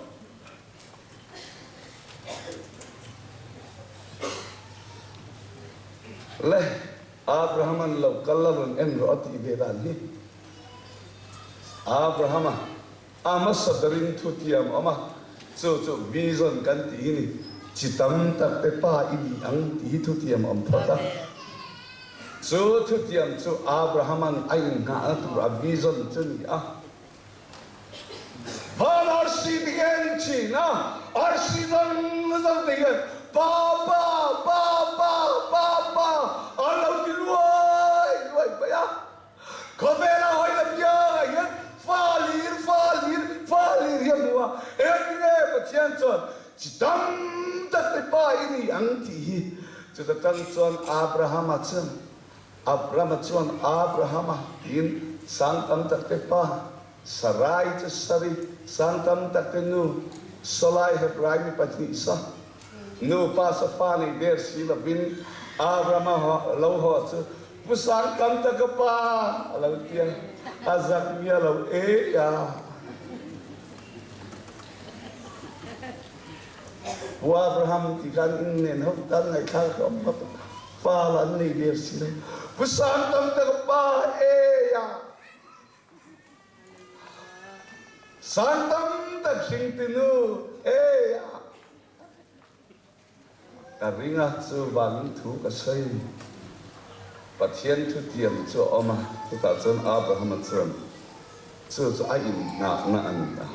Le, Abraham-a'n lo kal la rawn en rawh a tih ve dan hi. Abraham-a a hmasa berin thutiam awm a, chu chu vision kan tih hi ni, chi tam tak te pa i ni ang tih hi thutiam awm phawt a. Chu thutiam chu Abraham-a'n a inngahna tur a vision chu ni a. Van arsi te hian thin a, arsi zawng zawng te hian pa pa pa pa pa pa an lo ti luai luai mai a. Khawvela hawi la biangah hian fa lir fa lir fa lir hi a hmu a, engtinge Pathian chuan chi tam tak te pa i ni ang tih hi chuta tang chuan Abrahama chuan Abrama chuan Abrahama tiin sang tam tak te pa, Sarai chu Sari, sang tam tak te nu, Sawlai Hebrai mi pahnihsa, nupa sa fa nei der si lovin Abrama lo haw chu Pu sang tam tak ka pa a lo ti a, a zak mi a lo ei a. Pu Abraham ti khan in nen ho tan ngaihthlak hlawm ngawt a. Fa la an nei der si lo. Pu Sang tam tak a pa e a. Sang tam tak hring ti nu e a. Ka ring a chu vangin thu ka sawi. Pathian thutiam chu a awm a, chutah chuan Abrahama chuan chu chu a inngahna a ni a.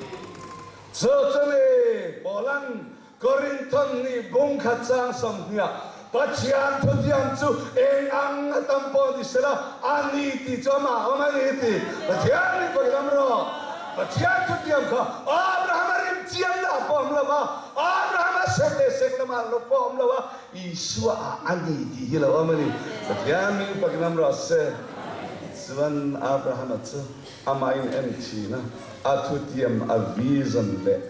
Chu chu ni Paula'n Korinthon nih bung khat chang 20ah Pathian thutiam chu eng ang a tam pawh ni sela a ni tih chu amah awm a ni ti Pathian nih pawhin awm rawh. Pathian thutiam kha Abraham a rim chiam lah pawh awm lo va, Abraham a sek leh sek lamah lo pawh awm lo a, Isua ah a ni tih hi lo awm a ni. Pathian ming pakin awm rawh se. Tichuan Abrahama chu amahin en thin a, a thutiam a vision leh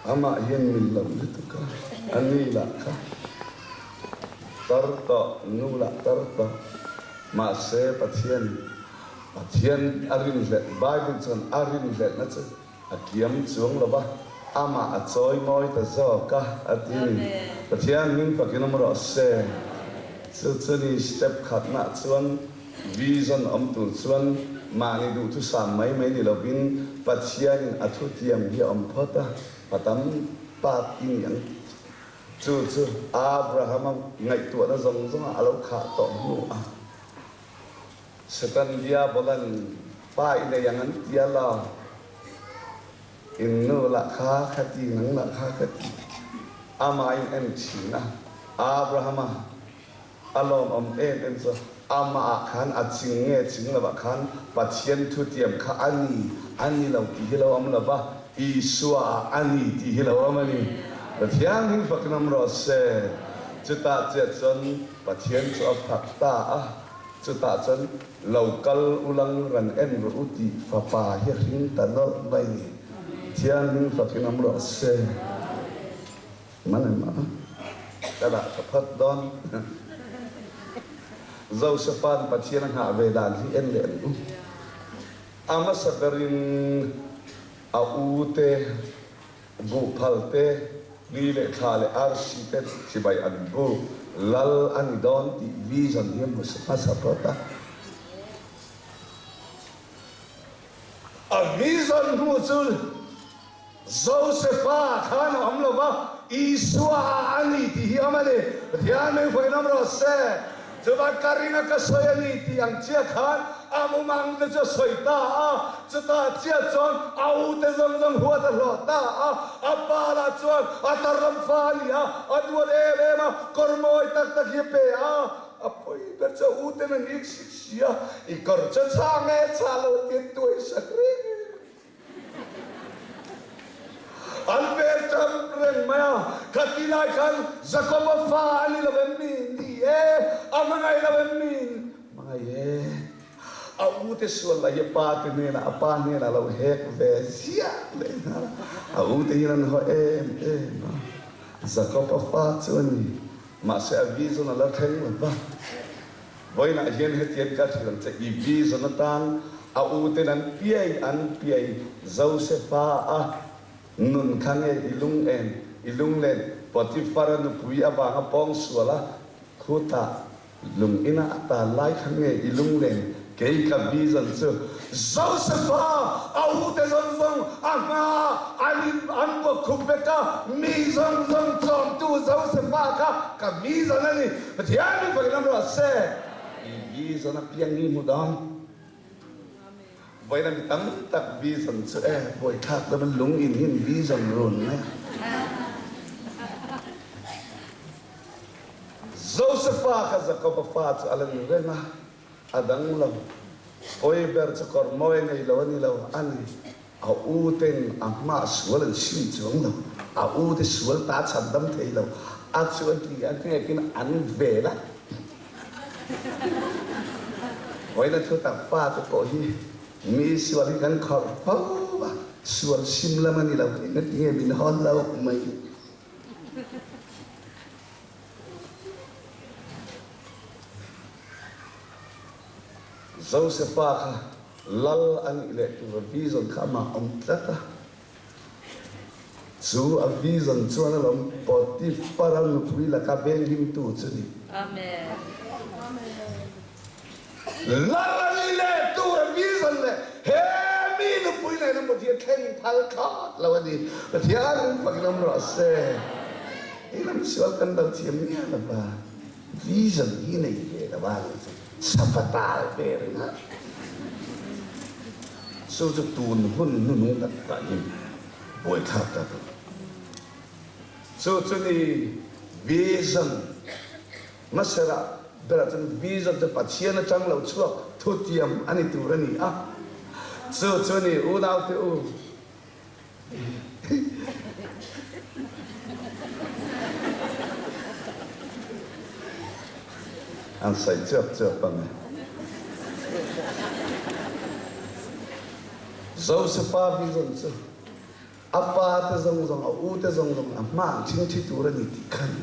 Amah hian min lo lutuk a, a ni lah kha tar tawh, nu lah tar tawh. Mahse Pathian, Pathian a rinhlelh, Bible chuan a rinhlelhna chu a kiam chuang lo va, amah a chawi mawi ta zawk a, a ti a ni. Pathian hming fakin awm rawh se. Chu chu ni step khatnah chuan Vision awm tur chuan mahni duhthusam mai mai ni lovin Pathianin a thutiam hi a awm phawt a, a tam pak i ni ang. Chu chu Abrahama ngaihtuahna zawng zawngah a lo khah tawh hnu a. Satan Diabolan pa i nei ang an ti a lo. In nu lah kha kha ti, nang lah kha kha ti. Amahin en thin a, Abrahama A lawmawm em em chu amah ah khan a ching nge ching lo ah khan Pathian thutiam kha a ni, a ni lo tih hi lo awm lo va, Isua ah a ni tih hi lo awm a ni. Pathian hming fak nam rawh se. Chutah chiah chuan Pathian chu a fak ta a, chutah chuan lo kal ulang ran en rawh u tih fapa hi a hring ta nawlh mai ni. Pathian hming fak in awm rawh se. Man em a, ka dah ka phat dawn. Josepha'n Pathian a nghah ve dan hi en leh ang u. A hmasa berin a u te, buhphal te, ni leh thla leh arsi te chibai an buk lal a ni dawn tih vision hi a hmu hmasa phawt a. A vision hmu chu Josefa khan a awm lo va, Isua ah a ni tih hi awm a ni. Pathian min hruai lam rawh se. Chuvan ka ring a ka sawi a ni tih ang chiah khan a mumang te chu a sawi ta a, chutah chiah chuan a u te zawng zawng huat a hlawh ta a, a pa lah chuan a tar lam fa a ni a, a duat em em a, kawr mawi tak tak hi a pe a, a pawi ber chu a u ten an ik sik si a, i kawr chu chhang e chhah lo tia tuai sak reng reng. An vel tam reng mai a, khati lai khan Jakoba fa a ni lo em mi? Ni e, a hmangaih lo em mi? Hmangaih e. A u te sual lah hi a pa te hnenah, a pa hnenah a lo hek ve ziah leh nghal a, a u te hian an haw em em a. Jakoba fa chu a ni, mahse a vision a la thleng lo va. Vawiinah hian hetiang ka hrilh ang che, i vision atan. A u ten an piai an piai Josefa a nun kha nge i lung en i lunglen Potifara nupui avanga pawng sual a khutah Lung ina a tan lai kha nge i lunglen kei ka vision chu Josefa a u te zawng zawng a hma an in an buak khup vek a, mi zawng zawng chawmtu Josefa kha ka vision a ni. Pathian min fakin awm rawh se. I vision a piang ni hmu dawn. Vawiin a mi tam tak vision chu e buaithlak deuh a lung in hin vision run mai a. Josefa kha Jakoba fa chu a la ni reng a, a dang lo. Pawi ber chu kawr mawi nei lo a ni lo, a ni. A u ten a hmah sual an sim chuang lo. A u te sual ta chhan dam thei lo. A chu a ti a hnekin an vel a. Vawiin a thutak fa te pawh hi mi sual hi kan khawrh fo a, sual sim lam a ni lo, engatinge min hawn lo mai. Josefa kha lal a nih leh tur a vision kha amah awm tlat a. Chu a vision chuan a lawm Potiphar-a nupui laka venghimtu chu ni. Lal a nih leh tur a vision leh he mi nupui nena Pathian thleng phal thlawt lo a ni. Pathian fakin awm rawh se. Hei lam sual kan lo thiam miah lo va, vision hi nei ve lo a nih chu savatal ve ringawt. Chu chu tun hun hnunung tak tak hi buaithlak ta tur. Chu chu ni vision. Hmasera berah chuan vision chu Pathian atang lo chhuak thutiam a ni tur a ni a, chu chu ni unaute u. An sawi chuap chuap ang e. Josefa vision chu. A pa te zawng zawng, a u te zawng zawng a hma ang thin thi tur a ni tih kha a ni.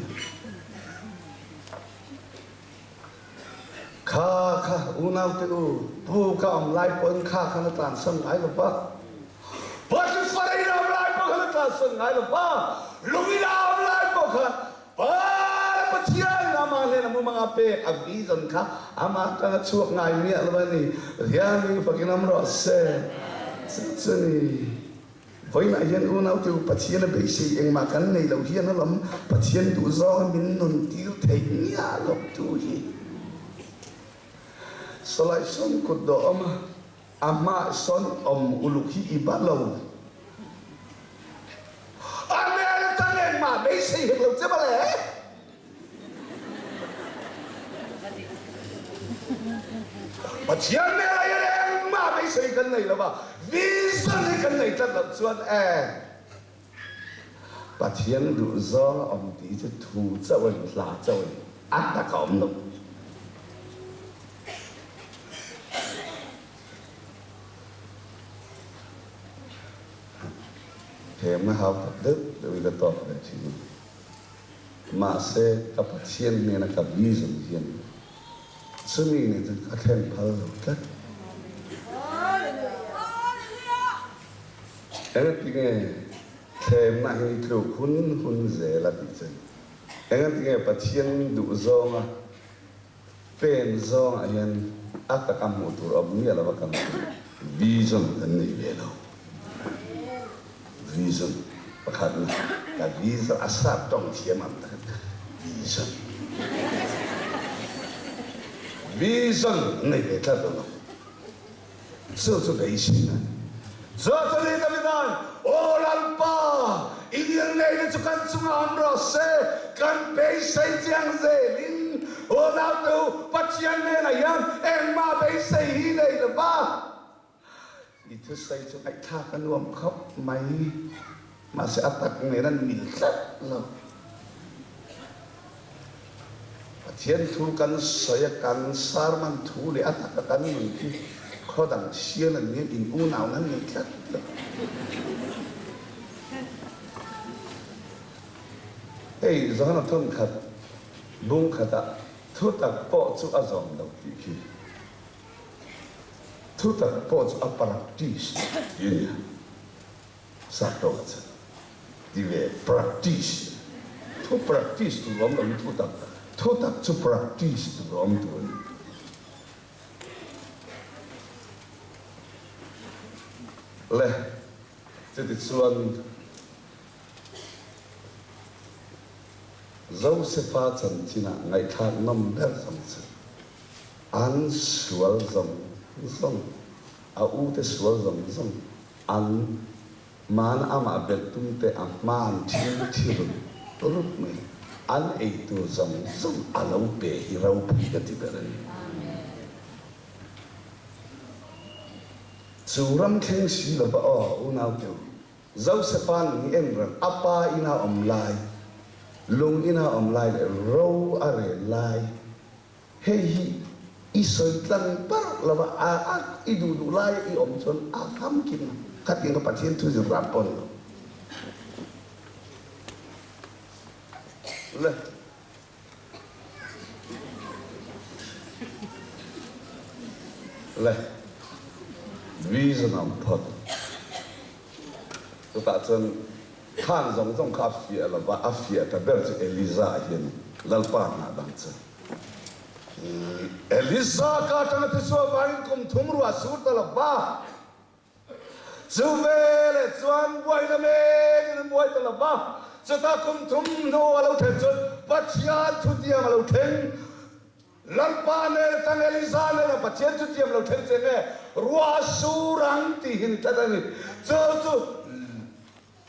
Kha kha unau te u, pu ka awm lai pawhin kha khan a tlansan ngai lo va. Potiphar in a awm lai pawh khan a tlansan ngai lo va. Lung in a awm lai pawh khan Pa le Pathian amah hnen a mumang a pek a vision kha amah atanga chhuak ngai miah lo a ni. Pathian fakin awm rawh se. Chu chu ni. Vawiinah hian unaute u Pathian a beisei engmah kan nei lo hian a lam Pathian duh zawnga min nun tir theih miah loh tu hi Sawlai sawn kut dawh awm a, a hmaah sawn awm uluk hi i ba lo. A hmel tan engmah beisei hek lo che mawle. Pathian hmelah hian engmah beisei kan nei lo va, vision hi kan nei tlat loh chuan e Pathian duh zawng a awm tih chu thu chauh a ni, hla chauh a ni, a tak a awm lo. Themna hau tak deuh deuhin ka tawk ve thin a. Mahse, ka Pathian hnena ka vision hian chumi ni chu ka thlen phal lo tlat. Engatinge thlemna hi ni tluk hun hun zel a tih chuan engatinge Pathian duh zawnga pen zawngah hian a taka hmuh tur awm miah lova kan vision kan nei ve lo. Vision pakhatna ka vision a sap tawng thiam ang tak vision vision an nei ve tlat lo. Chu chu beiseina a ni. Chu chu ni Davida'n, Aw Lalpa, i ngilneihna chu kan chungah awm rawh se, kan beisei chiang zelin, aw naute u, Pathian hnenah hian engmah beisei hi nei lo va. I thusawi chu ngaihthlak a nuam khawp mai, mahse a tak nen an mil tlat lo. Pathian thu kan sawi a, kan sermon thu leh a taka kan nun khi khaw dang sial an nia, in unau nan nei tlat lo. Hei Johana thawnkhat bung khatah thu tak pawh chu a zawm lo tih khi. Thutak pawh chu a practice tih a nia. Sap tawk a chan ti ve practice thu practice tur awm lo hi thutak thutak chu practice tur awm tur a ni. Le chuti chuan Josefa chanchinah ngaihthlak nawm ber zawng chu an sual zawng zawng a ute sual zawng zawng An man amah belh tum te a hman thil thi rut rut mai. An ei tur zawng zawng a lo pe hi ropui ka ti ber a ni. Chu ram thleng si lova aw unau te u, Josefa nun hi en reng a pa ina awm lai, lung ina awm lai leh ro a rel lai Hei hi i sawi tlang parh lo a, a a i duh duh laia i awm chuan a famkim a, khatiang kha Pathian thu zir ram pawh a ni lo. Le. Le. Vision a awm phawt. Chutah chuan khan zawng zawng kha a fiah lo va, a fiah ta ber chu Eliza hi a ni, Lalpa hnah dang chu. Elisa ka atanga thuchhuah vangin kum thum ruah sur ta lo va. Chu veleh chuan buaina mekin an buai ta lo va. Chutah kum thum hnu a lo thlen chuan Pathian thutiam a lo thleng. Lalpa nen atang Elisa nena Pathian thutiam lo thleng che nge ruah sur ang tih hi ni tlat a ni. Chu chu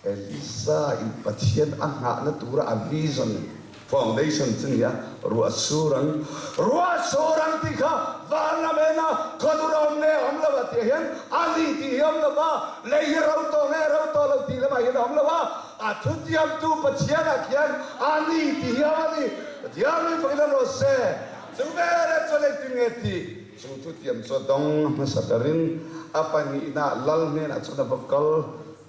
Elisa in Pathian a nghahna tura a vision, foundation chu nia, ruah sur ang, ruah sur ang tih kha van lam en a, khaw dur a awm nge awm lo a tih ah hian a ni tih hi awm lo va, lei hi ro tawh nge ro tawh lo tih lamah hian a awm lo a, a thutiamtu Pathian ah khian a ni tih hi a awm a ni. Pathian min fakin a rawh se. Chu veleh chuan engtin nge tih? Chu thutiam chu a dawng hmasa berin a pahnihna lal hnenah chuan a va kal.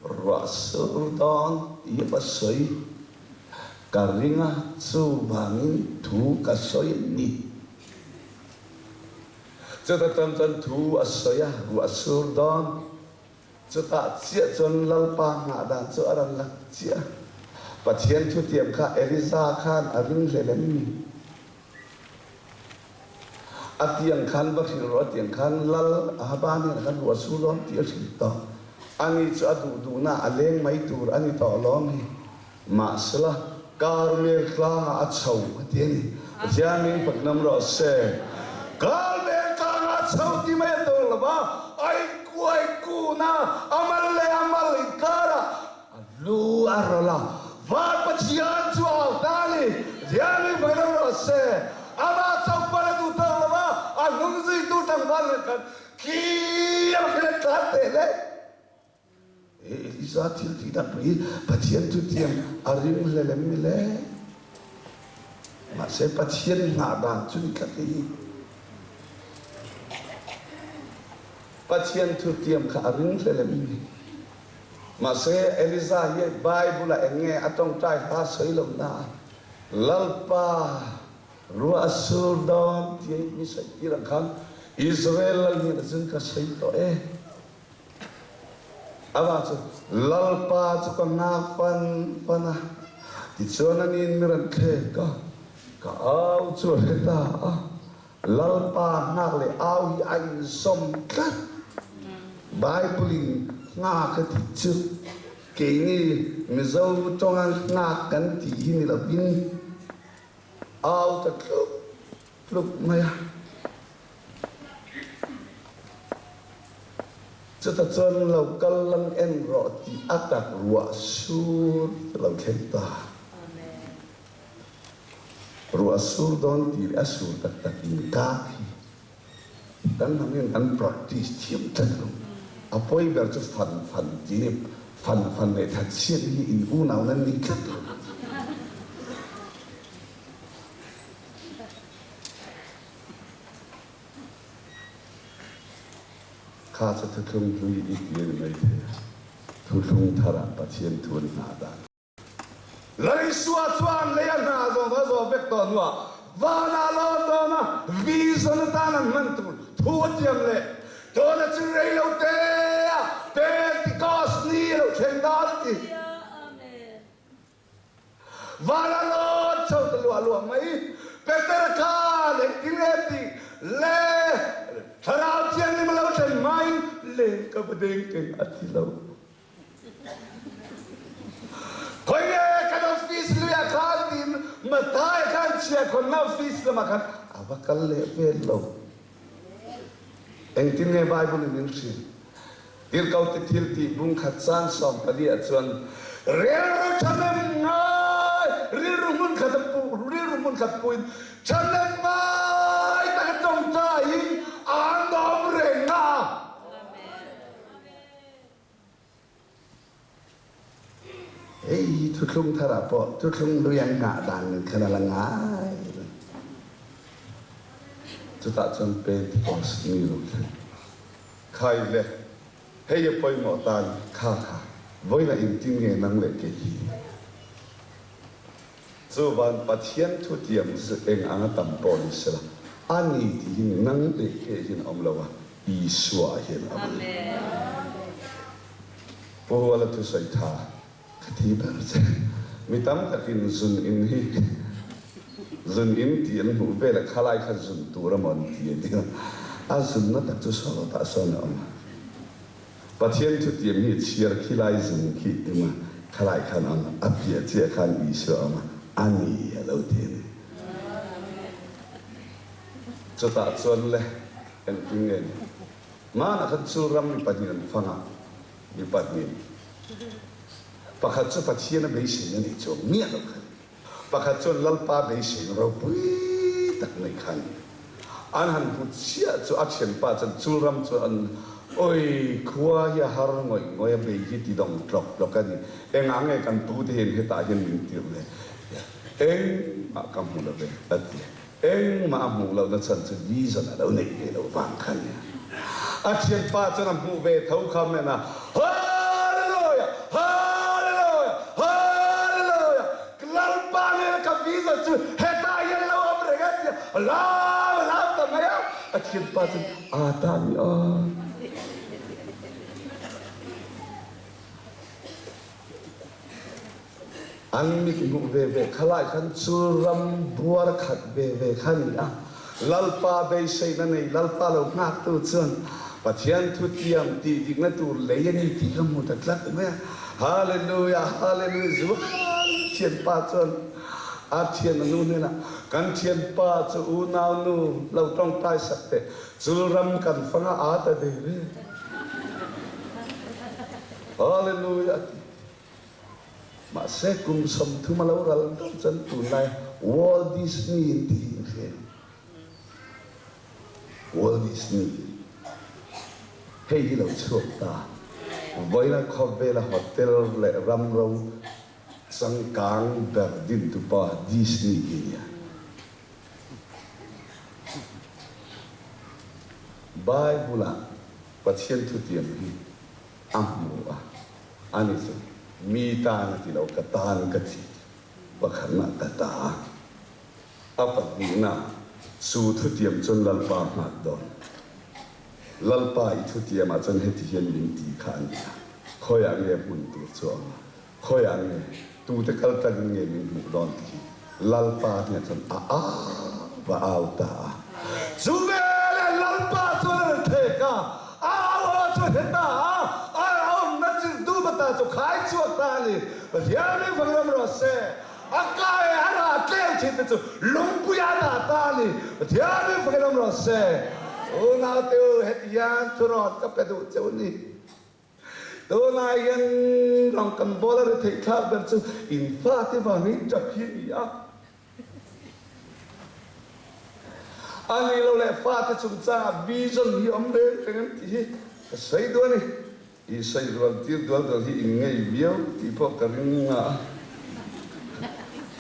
Ruah sur dawn tih va sawi ka ring a, chuvangin thu ka sawi a ni. Chuta tan chuan thu a sawi a, ruah sur dawn. Chutah chiah chuan Lalpa nghah dan chu a rawn lang chiah a. Pathian thutiam kha Eliza khan a ring hlel em ni? A tiang khan va hrilh rawh, a tiang khan lal Ahaba hnenah khan ruah su dawn tih a hrilh tawh. Ani chu a duh duhna a leng mai tur a ni tawh lawm hi. Mahsela, Karmel tlangah a chho a ti a ni. Pathian min faknam rawh se. Karmel tlangah a chho ti mai a tawng lo va, a inkuai kun a, a mal leh a mal inkarah A lu a rawlh a, Van Pathian chu a au ta a ni. Pathian in vawi lo rawh se. Amah chauhpal a duh tawk lo va, a hnung zuitu tlangval nen khan khi a hriat tlan teh le. He Elisa thil tih dak hi Pathian thutiam a ring hlel em mi le? Mahse Pathian nghah dan chu ni tlat hi. Pathian thutiam kha a ring hlel em mi? Mahse, Eliza hi Bible-ah eng nge a tawngtai hla sawi lo na? Lalpa, ruah a sur dawn tih mi sawi tir ang khan Israel lal hnenah chuan ka sawi tawh e. Amah chu, Lalpa chu ka nghak fan fan a, tichuan aniin mi rawn thlek a, ka au chu a hre ta a. Lalpa nghak leh au hi a inzawm tlat. Bible-in nghak a tih chu keini Mizo tawnga nghak kan tih hi ni lovin au ta tluk tluk mai a. Chuta chuan lo kal lang en rawh tih a tak ruah sur lo thleng ta. Ruah sur dawn tih leh a sur tak tak in kak hi kan hnam hian kan practice thiam tlat lo. A pawi ber chu fan fan tih hi fan fan leh thatchhiat hi in unau nan ni tlat lo. Kha chu thuthlung hlui i ti a ni maithei a, thuthlung tharah Pathian thu an nghah dan. Laisua chuan lei a hna zawng a zawh vek tawh hnuah vanah lawn dawn a, vision atan an hman tur thu a tiam leh. Tuna chu rei lo te a Pentecost ni a lo thleng dawn a ti. Van a rawn chho ta luah luah mai. Petera khan engtin nge tih le Thlarau Thianghlim a lo thlen hmain leng ka va deng keng a ti lo. Khawi nge kan office luiah khan tiin Mathai khan chhiahkhawnna office lamah khan a va kal leh vel lo. Engtin nge Bible in min hrilh? Tirhkote thil tih bung khat caan 14 ah cun rilru ṭhahnem ngai, rilru hmunkhat a pu, rilru hmunkhat pu in ṭhahnem ngai tak a ṭawngṭai in aa nuam reng a. Hei hi thuthlung thar ah pawh thuthlung hlui an ngah dan nen khan a la ngai reng. Chutah chuan Pentecost ni lo thleng. Khai le, hei a pawimawh tan kha kha vawiin a intin nge nang leh kei hi. Chuvan Pathian thutiam chu eng anga tam pawh ni sela, a ni tihin nang leh kei hian a awm lo a, Isua hian a awm a ni. Pu Huala thusawi tha ka ti ber che. Mi tam takin zun in hi zun in tih an hmuh vel a, khalai kha zun tur a maw an ti a nia. A zunna tak chu sawtah sawn a awm a. Pathian thutiam hi chhiar khilai zun khi tum a, khalai khan a awm a, a piah chiah khan Isua a awm a, a ni a lo ti a ni. Chutah chuan le engtin nge ni? Hmanah khan chu ram mi pahnih an fang a, mi pahnih. Pakhat chu Pathian a beiseina nei chuang miah lo kha a ni. Pakhat chuan Lalpa beiseina ropui tak nei kha a ni. An han hmu chiah chu a thianpa chuan chul ram chu an Oi, khua hi a har ngawih ngawih a, bei hi ti dawng tlawk tlawk a ni. Engah nge kan pute hian hetah hian min tirh le? Engmah ka hmu lo ve, a ti. Engmah a hmuh lohna chhan chu vision a lo neih ve loh vang kha nia. A thianpa chuan a hmuh ve tho kha men a, Hallelujah! Hallelujah! Hallelujah! Lalpa nena ka vision chu hetah hian lo awm reng a tia a lau a lau ta mai a. A thianpa chuan aa ta ni aw. An mit hmuh ve ve kha lai khan chu ram buar khat ve ve kha a ni a. Lalpa beiseina nei Lalpa lo nghaktu chuan Pathian thutiam tih dikna tur lei a ni tih ka hmu ta tlat mai a. Hallelujah, Hallelujah zual thianpa chuan a thian a nu hnenah, Kan thianpa chu unau nu lo tawngtai sak teh, chul ram kan fang a aa ta ve ve. Hallelujah a ti. Mahse kum 30 a lo ral deuh chuan tunlai Walt Disney in ti hi in hria em? Walt Disney hei hi lo chhuak ta. Vawiina khawvela hotel leh ramro changkang ber dintupa Disney hi a nia. Bible-ah Pathian thutiam hi a hmu a, ani chu mi tan a ti lo, ka tan ka thi pakhatna ka ta a, a pahnihna chu thutiam chuan Lalpa nghak dawn. Lalpa i thutiamah chuan heti hian min ti kha a ni a, khawiah nge hmun tur chu a awm a, khawiah nge tute kal tlangin nge min hmuh dawn tih hi Lalpa hnenah chuan a au va au ta a. Chu veleh Lalpa chuan a rawn thek a, a au aw chu a hre ta a, a awmna chirh dup ata chu khai chhuak ta a ni. Pathian min fak ram rawh se, a kai a rah tlem thin te chu lungpui a dah ta a ni. Pathian min fak ram rawh se. Unaute u, heti hian thurawn ka pe duh che u ni. Tunah hian rawng kan bawl a ri theih thlak ber chu in fate vangin tap hi a ni a. A nih lo leh fate chungchangah vision hi awm reng reng an tih hi ka sawi duh a ni. I sawi rual tir dual dual hi in ngei viau tih pawh ka ring a,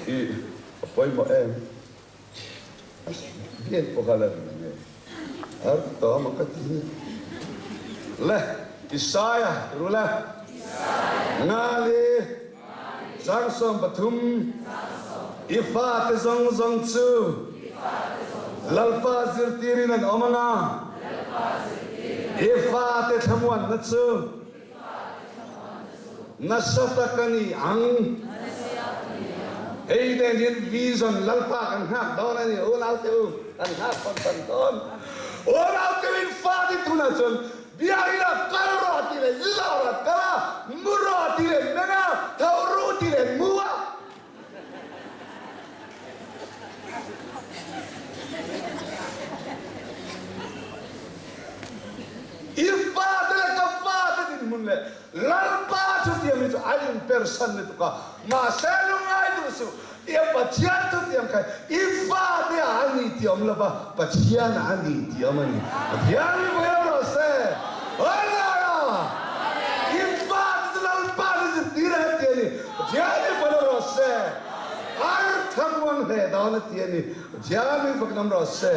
i a pawimawh em? Biak pawh kha la ring nge? Har tawh maw ka ti hi. Le, Isaiah ru le. Ngali, Chang 13, I fate zawng zawng chu Lalpa zirtirin an awm ang a. I fate thlamuanna chu nasa tak a ni ang. Hei nen hian vision Lalpa kan nghak dawn a ni, unaute u, kan nghak fan fan dawn. Unaute u in fate tunah chuan Biakinn ah kal rawh tih leh lawr ah kal a, mu rawh tih leh meng a, tho ru tih leh mu a. I fate leh ka fate dinhmun leh Lalpa chutiang hi chu a inpersan lutuk a, mahse lungngai duh suh, i Pathian chutiang kha i fate ah a ni tih awm lova, Pathian ah a ni tih awm a ni. Pathian hi vawi lo rawh se. Hallelujah! I fate chu Lalpa chu zirtir ang a ti a ni. Pathian hi vawi lo rawh se. Ar thlamuang hle dawn a ti a ni. Pathian hi fak nam rawh se.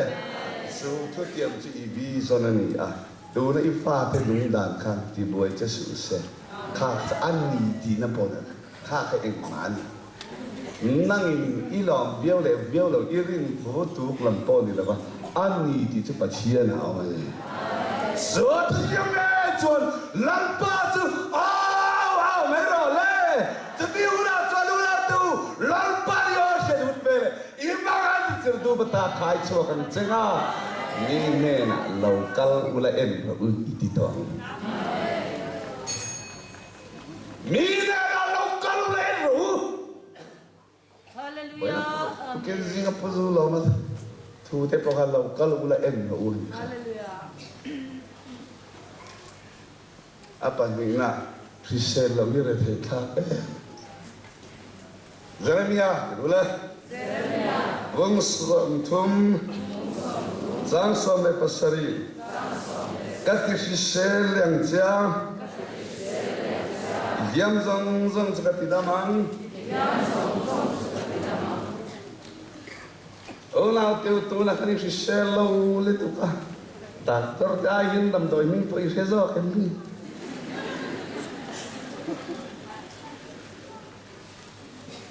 Chu thutiam chu i vision a ni a, tuna i fate nung dan khan tibuai che suh se, kha kha a ni tihna pawh na kha kha engmah a ni. Nangin i lawm viau leh viau lo, i rin vu tuk lam pawh ni lova, a ni tih chu Pathian a awm a ni. Chu thutiam ngei chuan Lalpa chu au au mai rawh le! Chuti hunah chuan unautu Lalpa ni aw hriat hun ve leh i hmang an zir duh bata khai chhuak ang che nga, mi hnenah lo kal ula en rawh u i ti tawh ang. Mi hnenah lo kal ula en rawh u. Tukin zinga puzu lawma thu te pawh kha lo kal ula en rawh u a ni kha. A pahnihna, hrisel loh hi rethei thlak em? Jeremia, ti duh le. Vung 30, caang 17, Ka ti hrisel leng cia, hliam zong zong cu ka ti dam ang. Unau teu tuna kan i hrisel lo lutuk a, doctor te ai hin damdawi hming pawh i hre zawk em ni?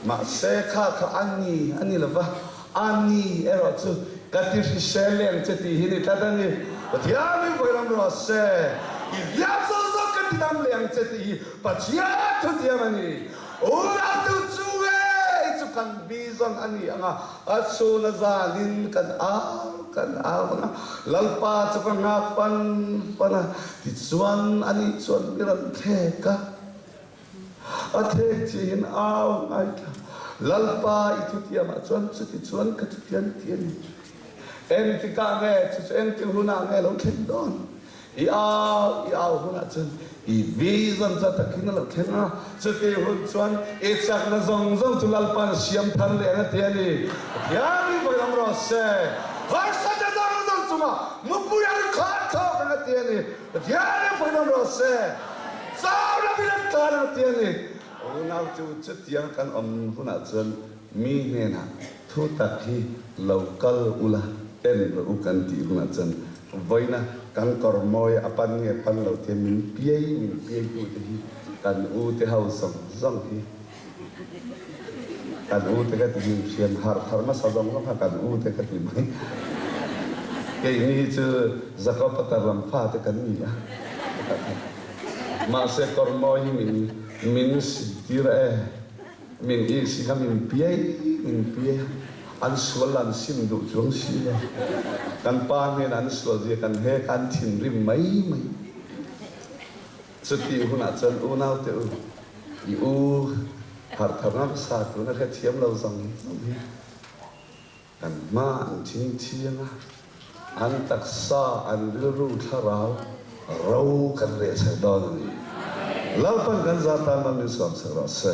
Mahse kha kha a ni a ni lova, a ni erawh chu ka ti hrisel leng che tih hi ni tlat a ni. Pathian in vawi ram rawh se, i hliam zawk zawk ka ti dam leng che tih hi Pathian thutiam a ni. Unautu chu ngei chu kan vision a ni ang a, a chhun a zanin kan au kan au ang a, Lalpa chu ka nghak fan fan a, tichuan ani chuan mi rawn thlek a, a thlek chihin au ngaithla, Lalpa i thutiamah chuan chutichuan ka chutian ti a ni. Engtikah nge chu chu engtik hunah nge lo thleng dawn? I au i au hunah chuan i vision chu a takin a lo thleng a, chutih hun chuan i chakna zawng zawng chu Lalpa'n siam thar leh ang a ti a ni. Pathian in vawi lam rawh se. Harsatna zawng zawng chungah mupui an khar chhawk ang a ti a ni. Pathian in vawi lam rawh se. Chau lovin an tlan ang a ti a ni. Unau chu chutiang kan awm hunah chuan mi hnenah thu tak hi lo kal ula en rawh u kan tih hunah chuan Vawiina kan kawr mawi a pan nge pan lo tia min piai min piai tu te hi kan u te ho zawng zawng hi kan u te ka ti hi hriam harh thar hmasa zawng zawng kha kan u te ka ti mai. Keini hi chu Jakob-a tar lam fa te kan ni a mahse kawr mawi hi min min si tir a e. Min i si kha min piai min piai a, an sual la an sim duh chuang si lo. Kan pa hnenah an sual zia kan he kha an thinrim mai mai. Chutih hunah chuan unaute u, i u harhtharna hmasa tuna hrethiam lo zawng zawng hi Kan hma an thing thiang a, an taksa, an rilru, thlarau ro kan reh chhek dawn a ni. Lalpan kan za tan man min sawm chhek rawh se.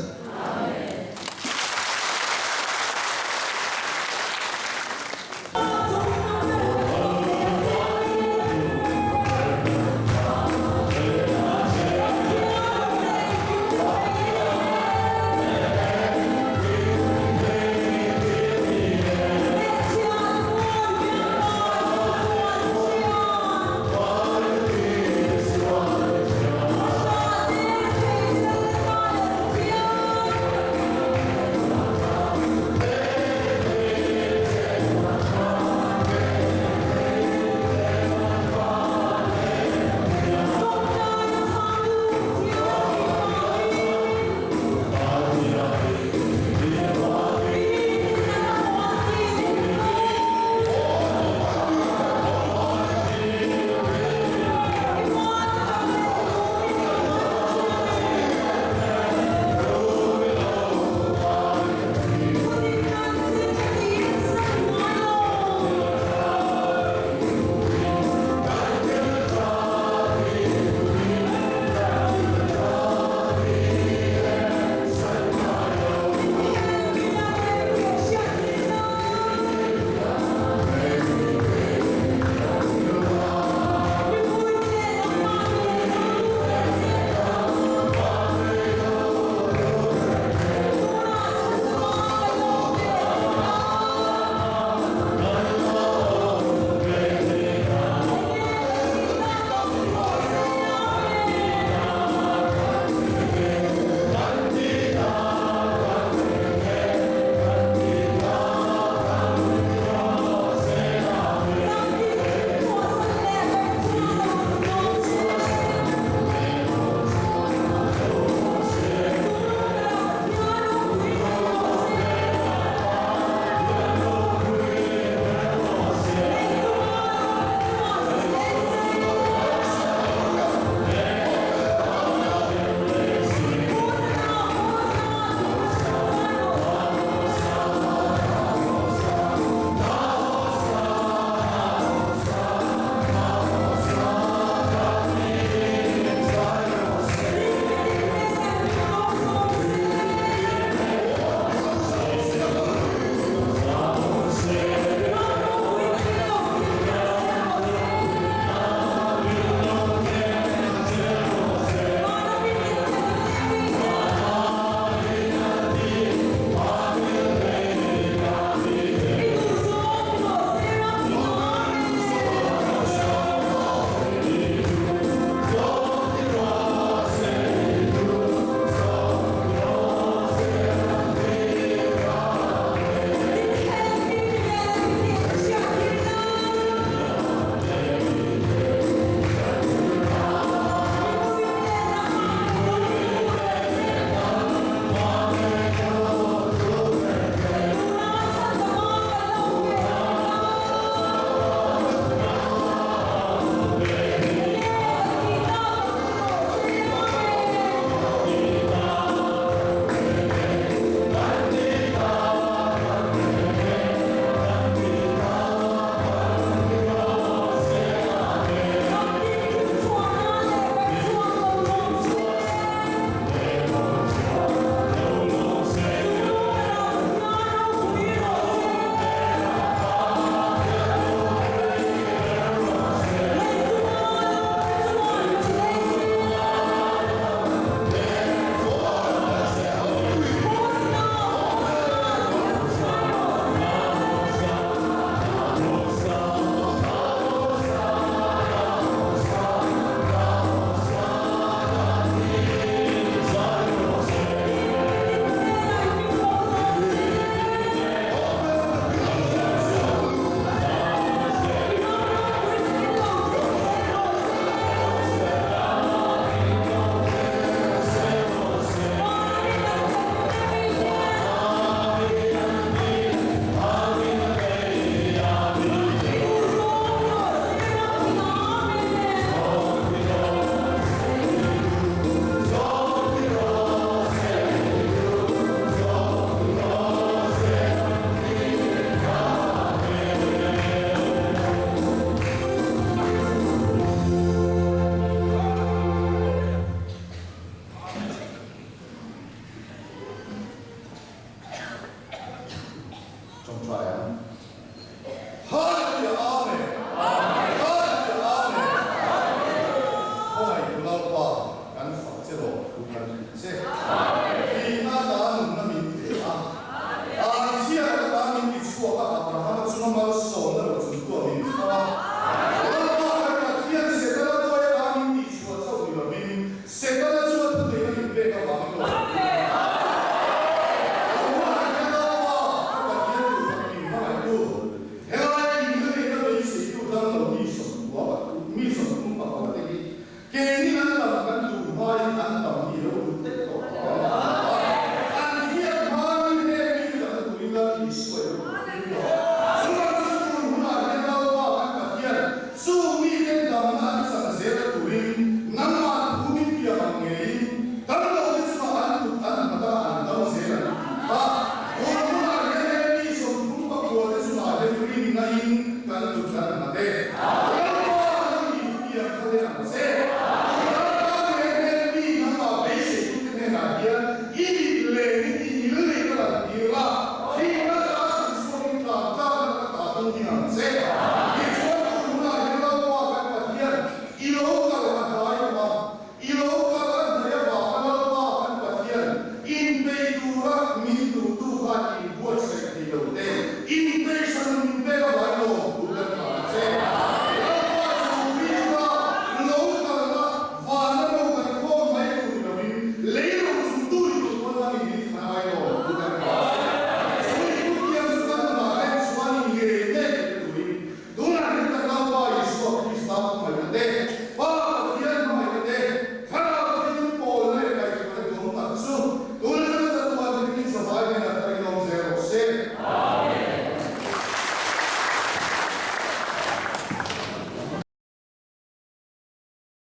ṭawngṭai a.